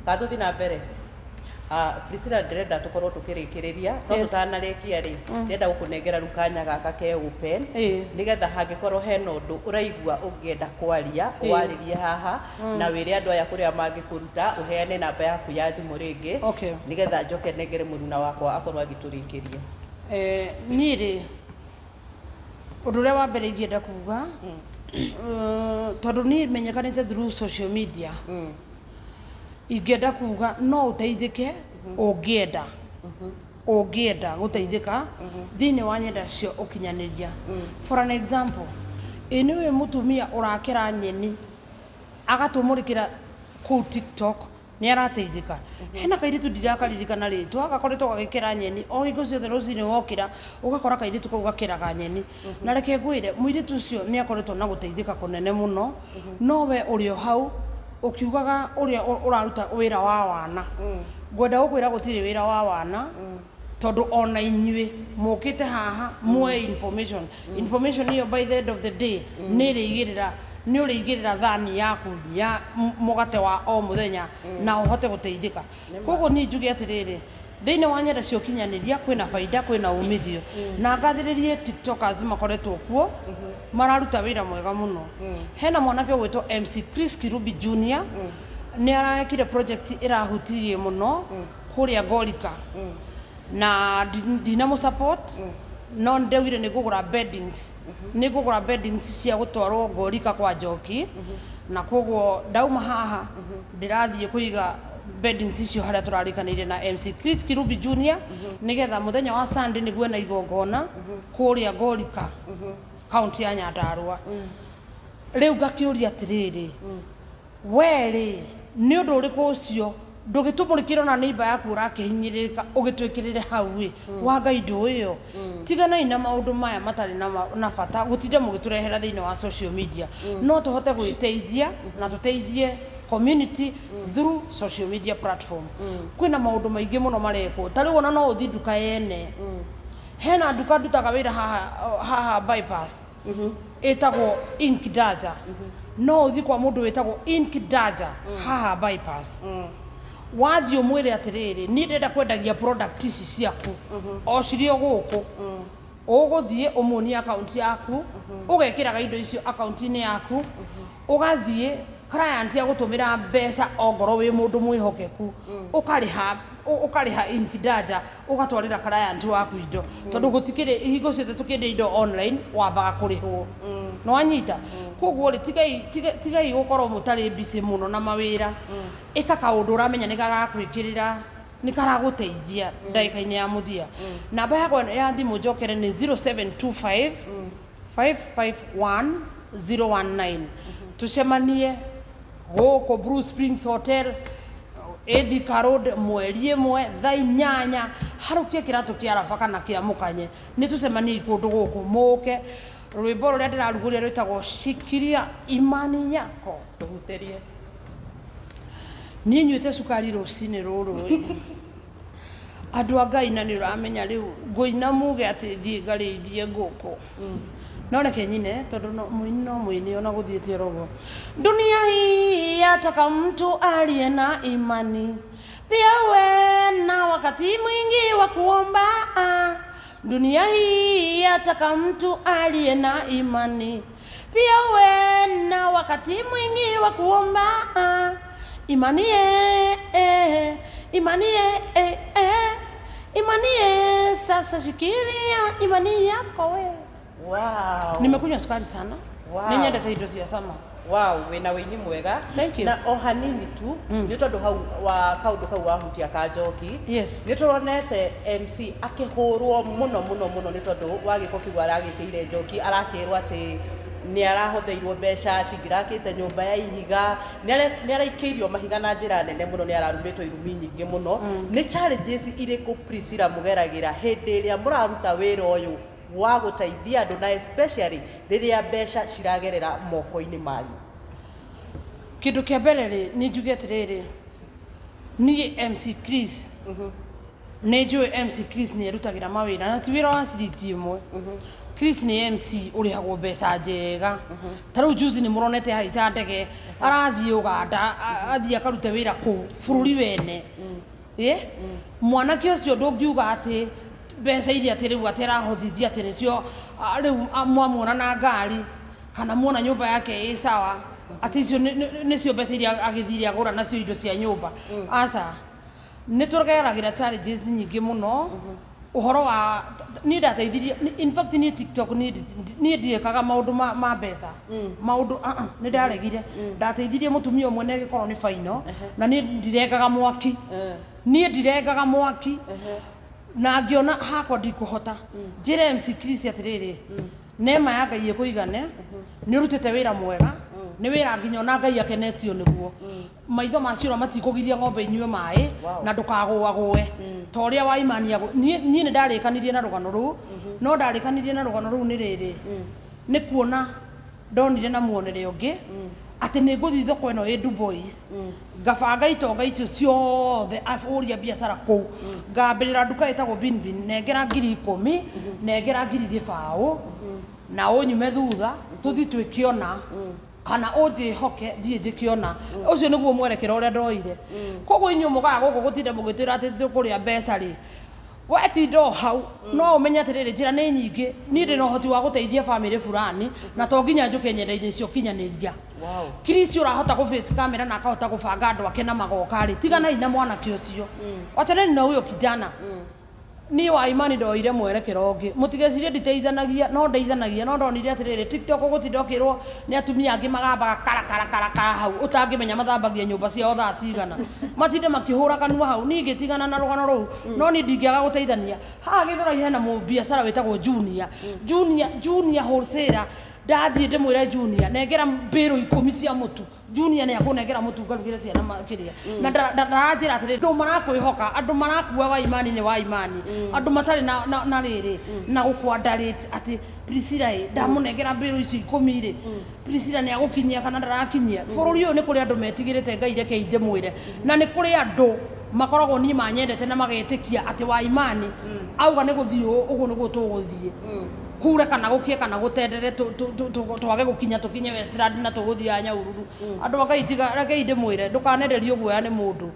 kana tũthiĩ na mbere? Priscilla, ndĩrenda tũkorwo tũkĩrĩkĩrĩria, no tũtanarĩkia rĩ, ndĩrenda gũkũnengera rĩu kanya gaka ke open, nĩgetha hangĩkorwo hena ũndũ ũraigua ũngĩenda kwaria, warĩrie haha na wĩre andũ aya kũrĩa mangĩkũruta, ũheane namba yaku ya thimũ rĩngĩ, nĩgetha njoke nengere mũruna wakwa akorwo agĩtũrĩkĩria. Niĩ rĩ, ũndũ ũrĩa wa mbere ingĩenda kuga, tondũ niĩ menyekanĩte through social media. Ingĩenda kuga no ũteithĩke ũngĩenda, ũngĩenda gũteithĩka thĩinĩ wa nyenda cia ũkinyanĩria. For an example, ĩ nĩ wĩ mũtumia ũrakera nyeni agatũmũrĩkĩra kũu TikTok, nĩ arateithĩka. Hena kairĩtu ndirakaririkana rĩtwa, gakoretwo gagĩkera nyeni o hingo ciothe. Rũcinĩ wokĩra ũgakora kairĩtu kau gakeraga nyeni. Na reke ngwĩre, mũirĩtu ũcio nĩ akoretwo na gũteithĩka kũnene mũno. No we ũrĩ o hau ũkiugaga ũrĩa ũraruta wĩra wa wana, ngwenda gũkwĩra gũtirĩ wĩra wa wana, tondũ ona inyuĩ mũkĩte haha muoe information. Information ĩyo by the end of the day nĩ ĩrĩigĩrĩra, nĩ ũrĩigĩrĩra thani yaku ya mũgate wa o mũthenya na ũhote gũteithĩka. Koguo niĩ njuge atĩrĩrĩ, thĩinĩ wa nyenda cia ũkinyanĩria kwĩna baida, kwĩna umithio, na ngathĩrĩrie tiktokers makoretwo kuo mararuta wĩra mwega mũno. Hena mwanake ũgwĩtwo MC Chris Kirubi Junior, nĩ arekire project ĩrahutirie mũno kũrĩa Ngorika, na ndinamũ support, no ndaugire nĩ ngũgũra beddings, nĩ ngũgũra beddings cia gũtwarwo Ngorika kwa Njoki. Na koguo ndauma haha ndĩrathiĩ kũiga beddings icio harĩa tũrarĩkanĩire na MC Chris Kirubi Junior, nĩgetha mũthenya wa Sunday nĩguo na igongona kũrĩa Ngorika, kaunti ya Nyandarua. Rĩu ngakĩũria atĩrĩrĩ, we rĩ, nĩ ũndũ ũrĩkũ ũcio ndũgĩtũmũrĩkĩra ona neighbor yaku ũrakĩhinyĩrĩrĩka ũgĩtwĩkĩrĩre hau ĩ wa Ngai ndũ ĩyo? Tiganai na maũndũ maya matarĩ na bata gũtinda mũgĩtũrehera thĩinĩ wa social media. No tũhote gwĩteithia na tũteithie community through social media platform. Kwĩna maũndũ maingĩ mũno marekwo. Ta rĩu ona no ũthiĩ nduka yene, hena nduka ndutaga wĩra haha haha bypass ĩtagwo Ink Daja. No ũthiĩ kwa mũndũ wĩtagwo Ink Daja haha bypass, wathiĩ ũmwĩre atĩrĩrĩ, niĩ ndĩrenda kwendagia product ici ciaku o cirĩ o gũkũ. Ũgũthiĩ ũmuonie akaunti yaku, ũgekĩraga indo icio akaunti-inĩ yaku, ũgathiĩ client agũtũmĩra mbeca ongorwo wĩ mũndũ mwĩhokeku, ũkarĩha, ũkarĩha Ink Daja, ũgatwarĩra client waku indo, tondũ gũtikĩrĩ hingo ciothe tũkĩendia indo online wambaga kũrĩhwo. Nĩ wanyita? Koguo rĩ, tigai gũkorwo mũtarĩ busy mũno na mawĩra. Ĩka kaũndũ ũramenya nĩ gagakwĩkĩrĩra, nĩ karagũteithia ndagĩka-inĩ ya mũthia. Namba yakwa ya thimũ njokere nĩ 0725 551 019. Tũcemanie gũkũ Blue Springs Hotel, Thika Road, 1 thaa 8. Harũkia kĩratũ kĩa raba kana kĩa mũkanye, nĩ tũcemanie kũndũ gũkũ mũke. Rwĩmbo rũrĩa ndĩrarugũria rwĩtagwo Shikilia Imani Yako. Tũhutĩrie. Niĩ nyuĩte cukari rũcinĩ rũrũ ĩ. Andũ a Ngai, na nĩ ũramenya rĩu ngũina muge atĩ thiĩ ngarĩithie ngũkũ, no reke nyine tondũ no mũini, no mũini ona gũthiĩte oro ũguo. Dunia hii yataka mtu aliye na imani, pia uwe na wakati mwingi wa kuomba. Dunia hii yataka mtu aliye na imani, pia uwe na wakati mwingi wa kuomba. Imani eh, eh, imani eh, eh, eh, imani eh, sasa shikilia imani yako we. Nimekunywa sukari sana. Nĩnyendete indo cia cama. Wow, wĩna wĩini mwega. Thank you. Na o hanini tu, nĩ tondũ hau wa kaũndũ kau wahutia ka njoki, nĩ tũronete MC akĩhũrwo mũno mũno mũno nĩ tondũ wa gĩko kĩu aragĩkĩire njoki, arakĩrwo atĩ nĩ arahotheirwo mbeca cingĩrakĩte nyũmba ya ihiga, nĩ araikĩirio mahiga na njĩra nene mũno, nĩ ararumĩtwo irumi nyingĩ mũno. Nĩ challenges irĩkũ, Priscilla, mũgeragĩra hĩndĩ ĩrĩa mũraruta wĩra ũyũ wa gũteithia andũ, na especially rĩrĩa mbeca ciragerera moko-inĩ manyu? Kĩndũ kĩa mbere rĩ, nĩ njuge atĩrĩrĩ, niĩ MC Chris nĩ njũĩ MC Chris nĩ erutagĩra mawĩra na ti wĩra wa ciringi 1. Chris nĩ MC ũrĩhagwo mbeca njega. Ta rĩu juzi nĩ mũronete haica ndege arathiĩ Ũganda, athiĩ akarute wĩra kũu bũrũri wene. Ĩ mwanake ũcio ndũngiuga atĩ mbeca iria atĩ rĩu atĩ arahothithia atĩ nĩcio rĩu mwamuona na ngari kana muona nyũmba yake ĩ sawa, atĩ icio nĩcio mbeca iria agĩthire agũra nacio indo cia nyũmba. Aca, nĩ tũgeragĩra challenges nyingĩ mũno. Ũhoro wa niĩ ndateithirie, in fact niĩ TikTok niĩ ndiĩkaga maũndũ ma mbeca, maũndũ nĩ ndaregire. Ndateithirie mũtumia ũmwe na ĩgĩkorwo nĩ final, na niĩ ndirengaga mwaki, niĩ ndirengaga mwaki, na ngĩona hakwa ndikũhota. Njĩre MC Chris atĩrĩrĩ, nema ya Ngai ĩkũigane, nĩ ũrutĩte wĩra mwega, nĩ wĩra nginya ona Ngai akenetio nĩguo. Maitho ma ciũra matikũgiria ng'ombe inyue maĩ. Na ndũkagũagũe ta ũrĩa wa imani niĩ nĩ ndarĩkanirie na rũgano rũu, no ndarĩkanirie na rũgano rũu nĩ rĩrĩ, nĩ kuona ndonire na muonere ũngĩ atĩ nĩ ngũthiĩ thoko ĩno ĩ Dubois, ngabanga itonga icio ciothe, ahũri a biacara kũu, ngambĩrĩra nduka ĩtagwo Binbin, nengera 10,000, nengera 0.20 na ũnyume thutha tũthiĩ twĩkĩona kana ũnjĩhoke thiĩ njĩkĩona. Ũcio nĩguo mwerekera ũrĩa ndoire. Koguo inyuĩ mũkaga gũkũ gũtinda mũgĩtwĩra atĩ tũkũrĩa mbeca rĩ, wetinda o hau no ũmenye atĩrĩrĩ, njĩra nĩ nyingĩ. Niĩ ndĩna ũhoti wa gũteithia bamĩrĩ fulani na to nginya njũke nyenda-inĩ cia ũkinyanĩria. Chris ũrahota gũ face camera na akahota gũbanga andũ ake na magoka rĩ, tiganai na mwanake ũcio, wachaneni na huyo kijana. Niĩ wa imani ndoire mwerekero ũngĩ. Mũtigecirie nditeithanagia, no ndeithanagia, no ndonire atĩrĩrĩ, TikTok ũgũtinda ũkĩrwo nĩ atumia angĩ magambaga kara kara kara kara hau, ũtangĩmenya mathambagia nyũmba ciao thaa cigana, matinde makĩhũra kanua hau. Niĩ ngĩtigana na rũgano rũu, no niĩ ndingĩaga gũteithania. Haha Gĩthũrai hena mũbiacara wĩtagwo Junior, Junior, Junior wholesaler. Ndathiĩ ndĩmwĩre, "Junior, nengera mbĩrũ 10 cia mũtu," Junior nĩ akũnengera mũtu ngarugĩre ciana makĩria. Na ndaranjĩra atĩrĩrĩ, andũ marakwĩhoka, andũ marakua wa imani nĩ wa imani, andũ matarĩ na rĩrĩ na gũkwandarĩte atĩ Priscilla ĩ ndamũnengera mbĩrũ icio 10 rĩ, Priscilla nĩ agũkinyia kana ndarakinyia. Bũrũri ũyũ nĩ kũrĩ andũ metigĩrĩte Ngai, rekei ndĩmwĩre, na nĩ kũrĩ andũ makoragwo niĩ manyendete na magetĩkia atĩ wa imani auga nĩ gũthiĩ ũũ, ũguo nĩguo tũgũthiĩ, kure kana gũkie kana gũtendere, twage gũkinya tũkinye Westland na tũgũthiaga Nyahururu. Andũ a Ngai, tiga rekei ndĩmwĩre, ndũkanenderio guoya nĩ mũndũ.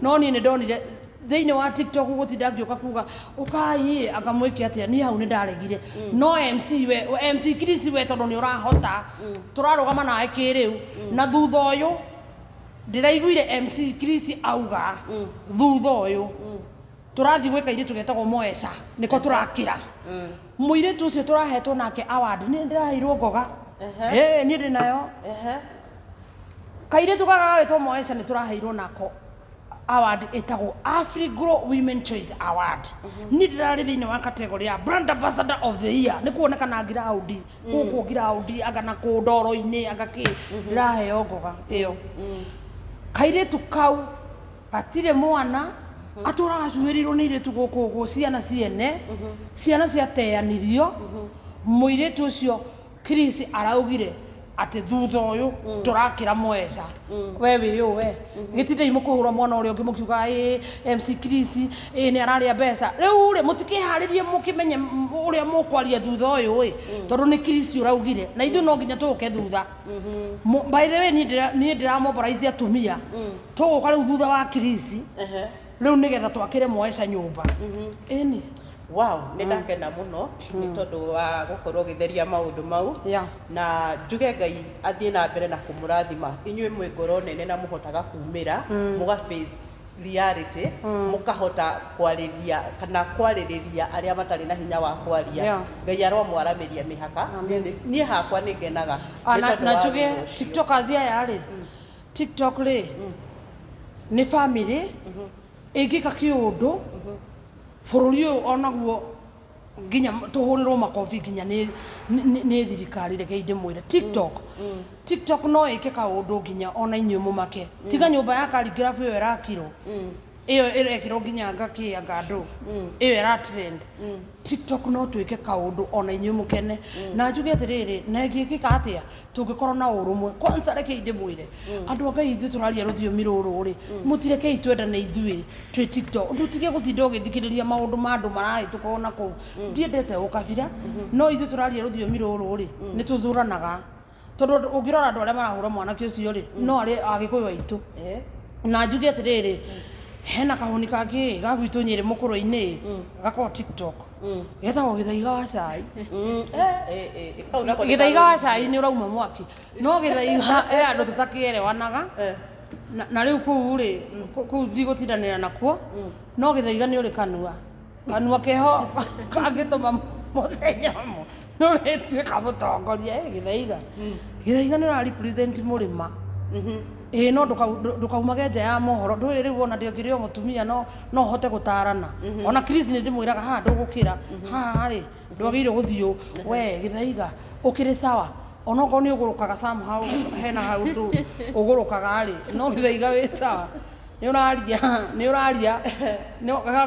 No niĩ nĩ ndonire thĩinĩ wa TikTok gũtinda ngĩũka kuga ũkai anga mwĩke atĩa, niĩ hau nĩ ndaregire. No MC we, MC Chris we, tondũ nĩ ũrahota, tũrarũgama nawe kĩrĩu. Na thutha ũyũ ndĩraiguire MC Chris auga thutha ũyũ tũrathiĩ gwĩ kairĩtu getagwo Moesha, nĩko tũrakĩra mũirĩtu ũcio tũrahetwo nake award. Niĩ ndĩraheirwo ngoga. Ĩĩ, niĩ ndĩ nayo. Kairĩtu gaka gagĩtwo Moesha nĩ tũraheirwo nako award ĩtagwo Afrigrow Women Choice Award. Niĩ ndĩrarĩ thĩinĩ wa category ya brand ambassador of the year. Nĩ kuonekana ngiraundi gũkũ, ngiraundi anga na kũ ndoro-inĩ anga kĩ, ndĩraheo ngoga ĩyo. Kairĩtu kau gatirĩ mwana, atũraga acuhĩrĩirwo nĩ irĩtu gũkũ ũguo, ciana ciene, ciana ciateanirio. Mũirĩtu ũcio Chris araugire atĩ thutha ũyũ tũrakĩra Moesha. We wĩ ũ we gĩtindei mũkũhũra mwana ũrĩa ũngĩ mũkiuga ĩ MC Chris ĩ nĩ ararĩa mbeca. Rĩu rĩ, mũtikĩharĩrie mũkĩmenye ũrĩa mũkwaria thutha ũyũ ĩ, tondũ nĩ Chris ũraugire na ithuĩ no nginya tũũke thutha. By the way, niĩ ndĩramobilize atumia, tũgũka rĩu thutha wa Chris rĩu nĩgetha twakĩre Moesha nyũmba, ĩni. Wow, nĩ ndakena mũno nĩ tondũ wa gũkorwo ũgĩtheria maũndũ mau. Na njuge Ngai athiĩ na mbere na kũmũrathima inyuĩ mwĩ ngoro nene na mũhotaga kumĩra mũga face reality, mũkahota kwarĩria kana kwarĩrĩria arĩa matarĩ na hinya wa kwaria. Ngai aromwaramĩria mĩhaka. Niĩ hakwa nĩ ngenaga Ah, nĩ na, tondũ na wa njuge wĩra ũcio. TikTokers aya rĩ, TikTok rĩ nĩ family ĩngĩka kĩũndũ bũrũri ũyũ onaguo nginya tũhũrĩrwo makobi nginya nĩ thirikari. Rekei ndĩmwĩre, TikTok no ĩke kaũndũ nginya ona inyuĩ mũmake. Tiga nyũmba ya Khaligraph ĩyo ĩrakirwo, ĩyo ĩrekĩrwo nginya ngakĩ anga ndũ ĩyo ĩra trend, TikTok no twĩke kaũndũ ona inyuĩ mũkene. Na njuge atĩrĩrĩ, na ĩngĩkĩka atĩa tũngĩkorwo na ũrũmwe? Kwanza rekei ndĩmwĩre, andũ a Ngai, ithuĩ tũraria rũthiomi rũrũ rĩ, mũtirekei twendane ithuĩ twĩ TikTok. Tũtige gũtinda ũgĩthikĩrĩria maũndũ ma andũ marahĩtũka ona kũu. Ndiendete ũkabira, no ithuĩ tũraria rũthiomi rũrũ rĩ, nĩ tũthũranaga, tondũ ũngĩrora andũ arĩa marahũra mwanake ũcio rĩ, no arĩ Agĩkũyũ aitũ. Na njuge atĩrĩrĩ, hena kahũni kangĩ ga gwitũ Nyĩrĩ mũkũrũ-inĩ gakoragwo TikTok getagwo Gĩthaiga wa Cai. Kau nako nĩ Gĩthaiga wa Cai nĩ ũrauma mwaki, no Gĩthaiga he andũ tũtakĩerewanaga na rĩu kũu rĩ, kũu ndigũtindanĩra nakuo, no Gĩthaiga nĩ ũrĩ kanua. Kanua keho kangĩtũma mũthenya ũmwe nĩũrĩtuĩka mũtongoria. Eh, Gĩthaiga, Gĩthaiga nĩ ũra represent mũrĩma. Ĩĩ, no ndũkaumage nja ya mohoro. Ndũĩ rĩu ona ndĩngĩrĩ o mũtumia, no hote gũtarana. Ona Chris nĩ ndĩmwĩraga haha ndũgũkĩra haha rĩ, ndwagĩrĩirwo gũthiĩ ũũ. We Gĩthaiga ũkĩrĩ sawa, onokorwo nĩ ũgũrũkaga somehow, hena haũndũ ũgũrũkaga rĩ, no Gĩthaiga wĩ sawa. Nĩ ũraria, nĩ ũraria.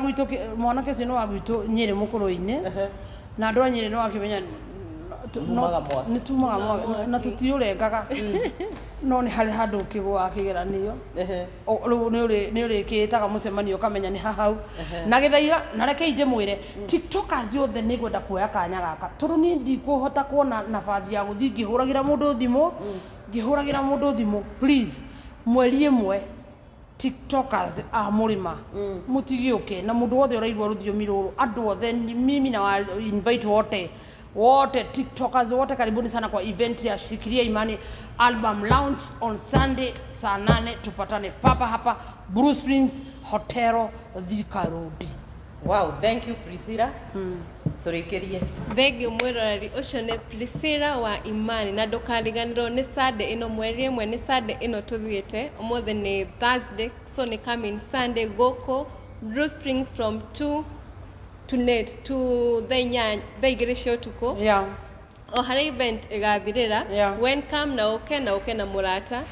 Gwitũ mwanake ũcio nĩ wa gwitũ Nyĩrĩ mũkũrũ-inĩ, na andũ a Nyĩrĩ nĩ wakĩmenya. Tumaga mwaki. Nĩ tumaga mwaki na tũtiũrengaga, no nĩ harĩ handũ ũkĩgũaga kĩgeranio. Rĩu nĩ ũrĩkĩtaga mũcemanio ũkamenya nĩ hahau na Gĩthaiga. Na rekei ndĩmwĩre, TikTokers othe, nĩ ngwenda kuoya kanya gaka tondũ niĩ ndikũhota kuona nabathi ya gũthiĩ ngĩhũragĩra mũndũ thimũ, ngĩhũragĩra mũndũ thimũ. Please, 1 TikTokers a mũrĩma mũtigĩũke, na mũndũ wothe ũraigua rũthiomi rũrũ, andũ othe, mimi na wa invite wote wote, TikTokers wote, karibuni sana kwa event ya Shikilia Imani album launch on Sunday saa 8. Tupatane papa hapa Blue Springs Hotel, Thika Road. Wow, thank you, Priscilla. Tũrĩkĩrie. Thengiũ mwĩroreri, ũcio nĩ Priscilla wa Imani, na ndũkariganĩrwo nĩ Sunday ĩno, 1, nĩ Sunday ĩno tũthiĩte, ũmũthĩ nĩ Thursday, so nĩ coming Sunday gũkũ Blue Springs from 2 to net to thaa 8, thaa 2 cia ũtukũ, o harĩa event ĩgathirĩra. Welcome na ũke na ũke na mũrata.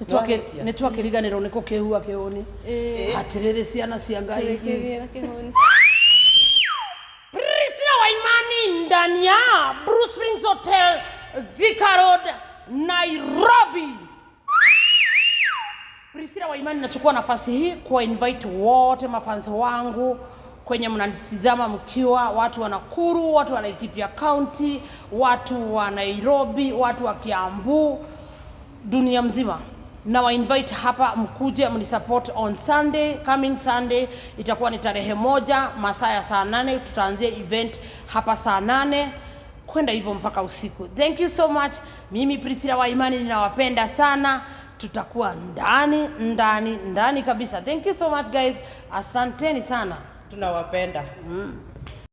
Nĩwarĩkia? Nĩ twakĩriganĩrwo nĩ kũkĩhua kĩhũni. Atĩrĩrĩ, ciana cia Ngai. Tũrĩkĩrie na kĩhũni. Priscilla wa Imani ndani ya Blue Springs Hotel, Thika Road, Nairobi. Priscilla wa Imani, nachukua nafasi hii kuwa invite wote mafans wangu kwenye mnanitizama mkiwa watu wa Nakuru, watu wa Laikipia County, watu wa Nairobi, watu wa Kiambu, dunia mzima, na wa invite hapa mkuje mnisupport on Sunday, coming Sunday, itakuwa ni tarehe 1, masaa ya saa 8. Tutaanzia event hapa saa 8 kwenda hivyo mpaka usiku. Thank you so much. Mimi Priscilla wa Imani ninawapenda sana. Tutakuwa ndani ndani ndani kabisa. Thank you so much, guys, asanteni sana. Tunawapenda.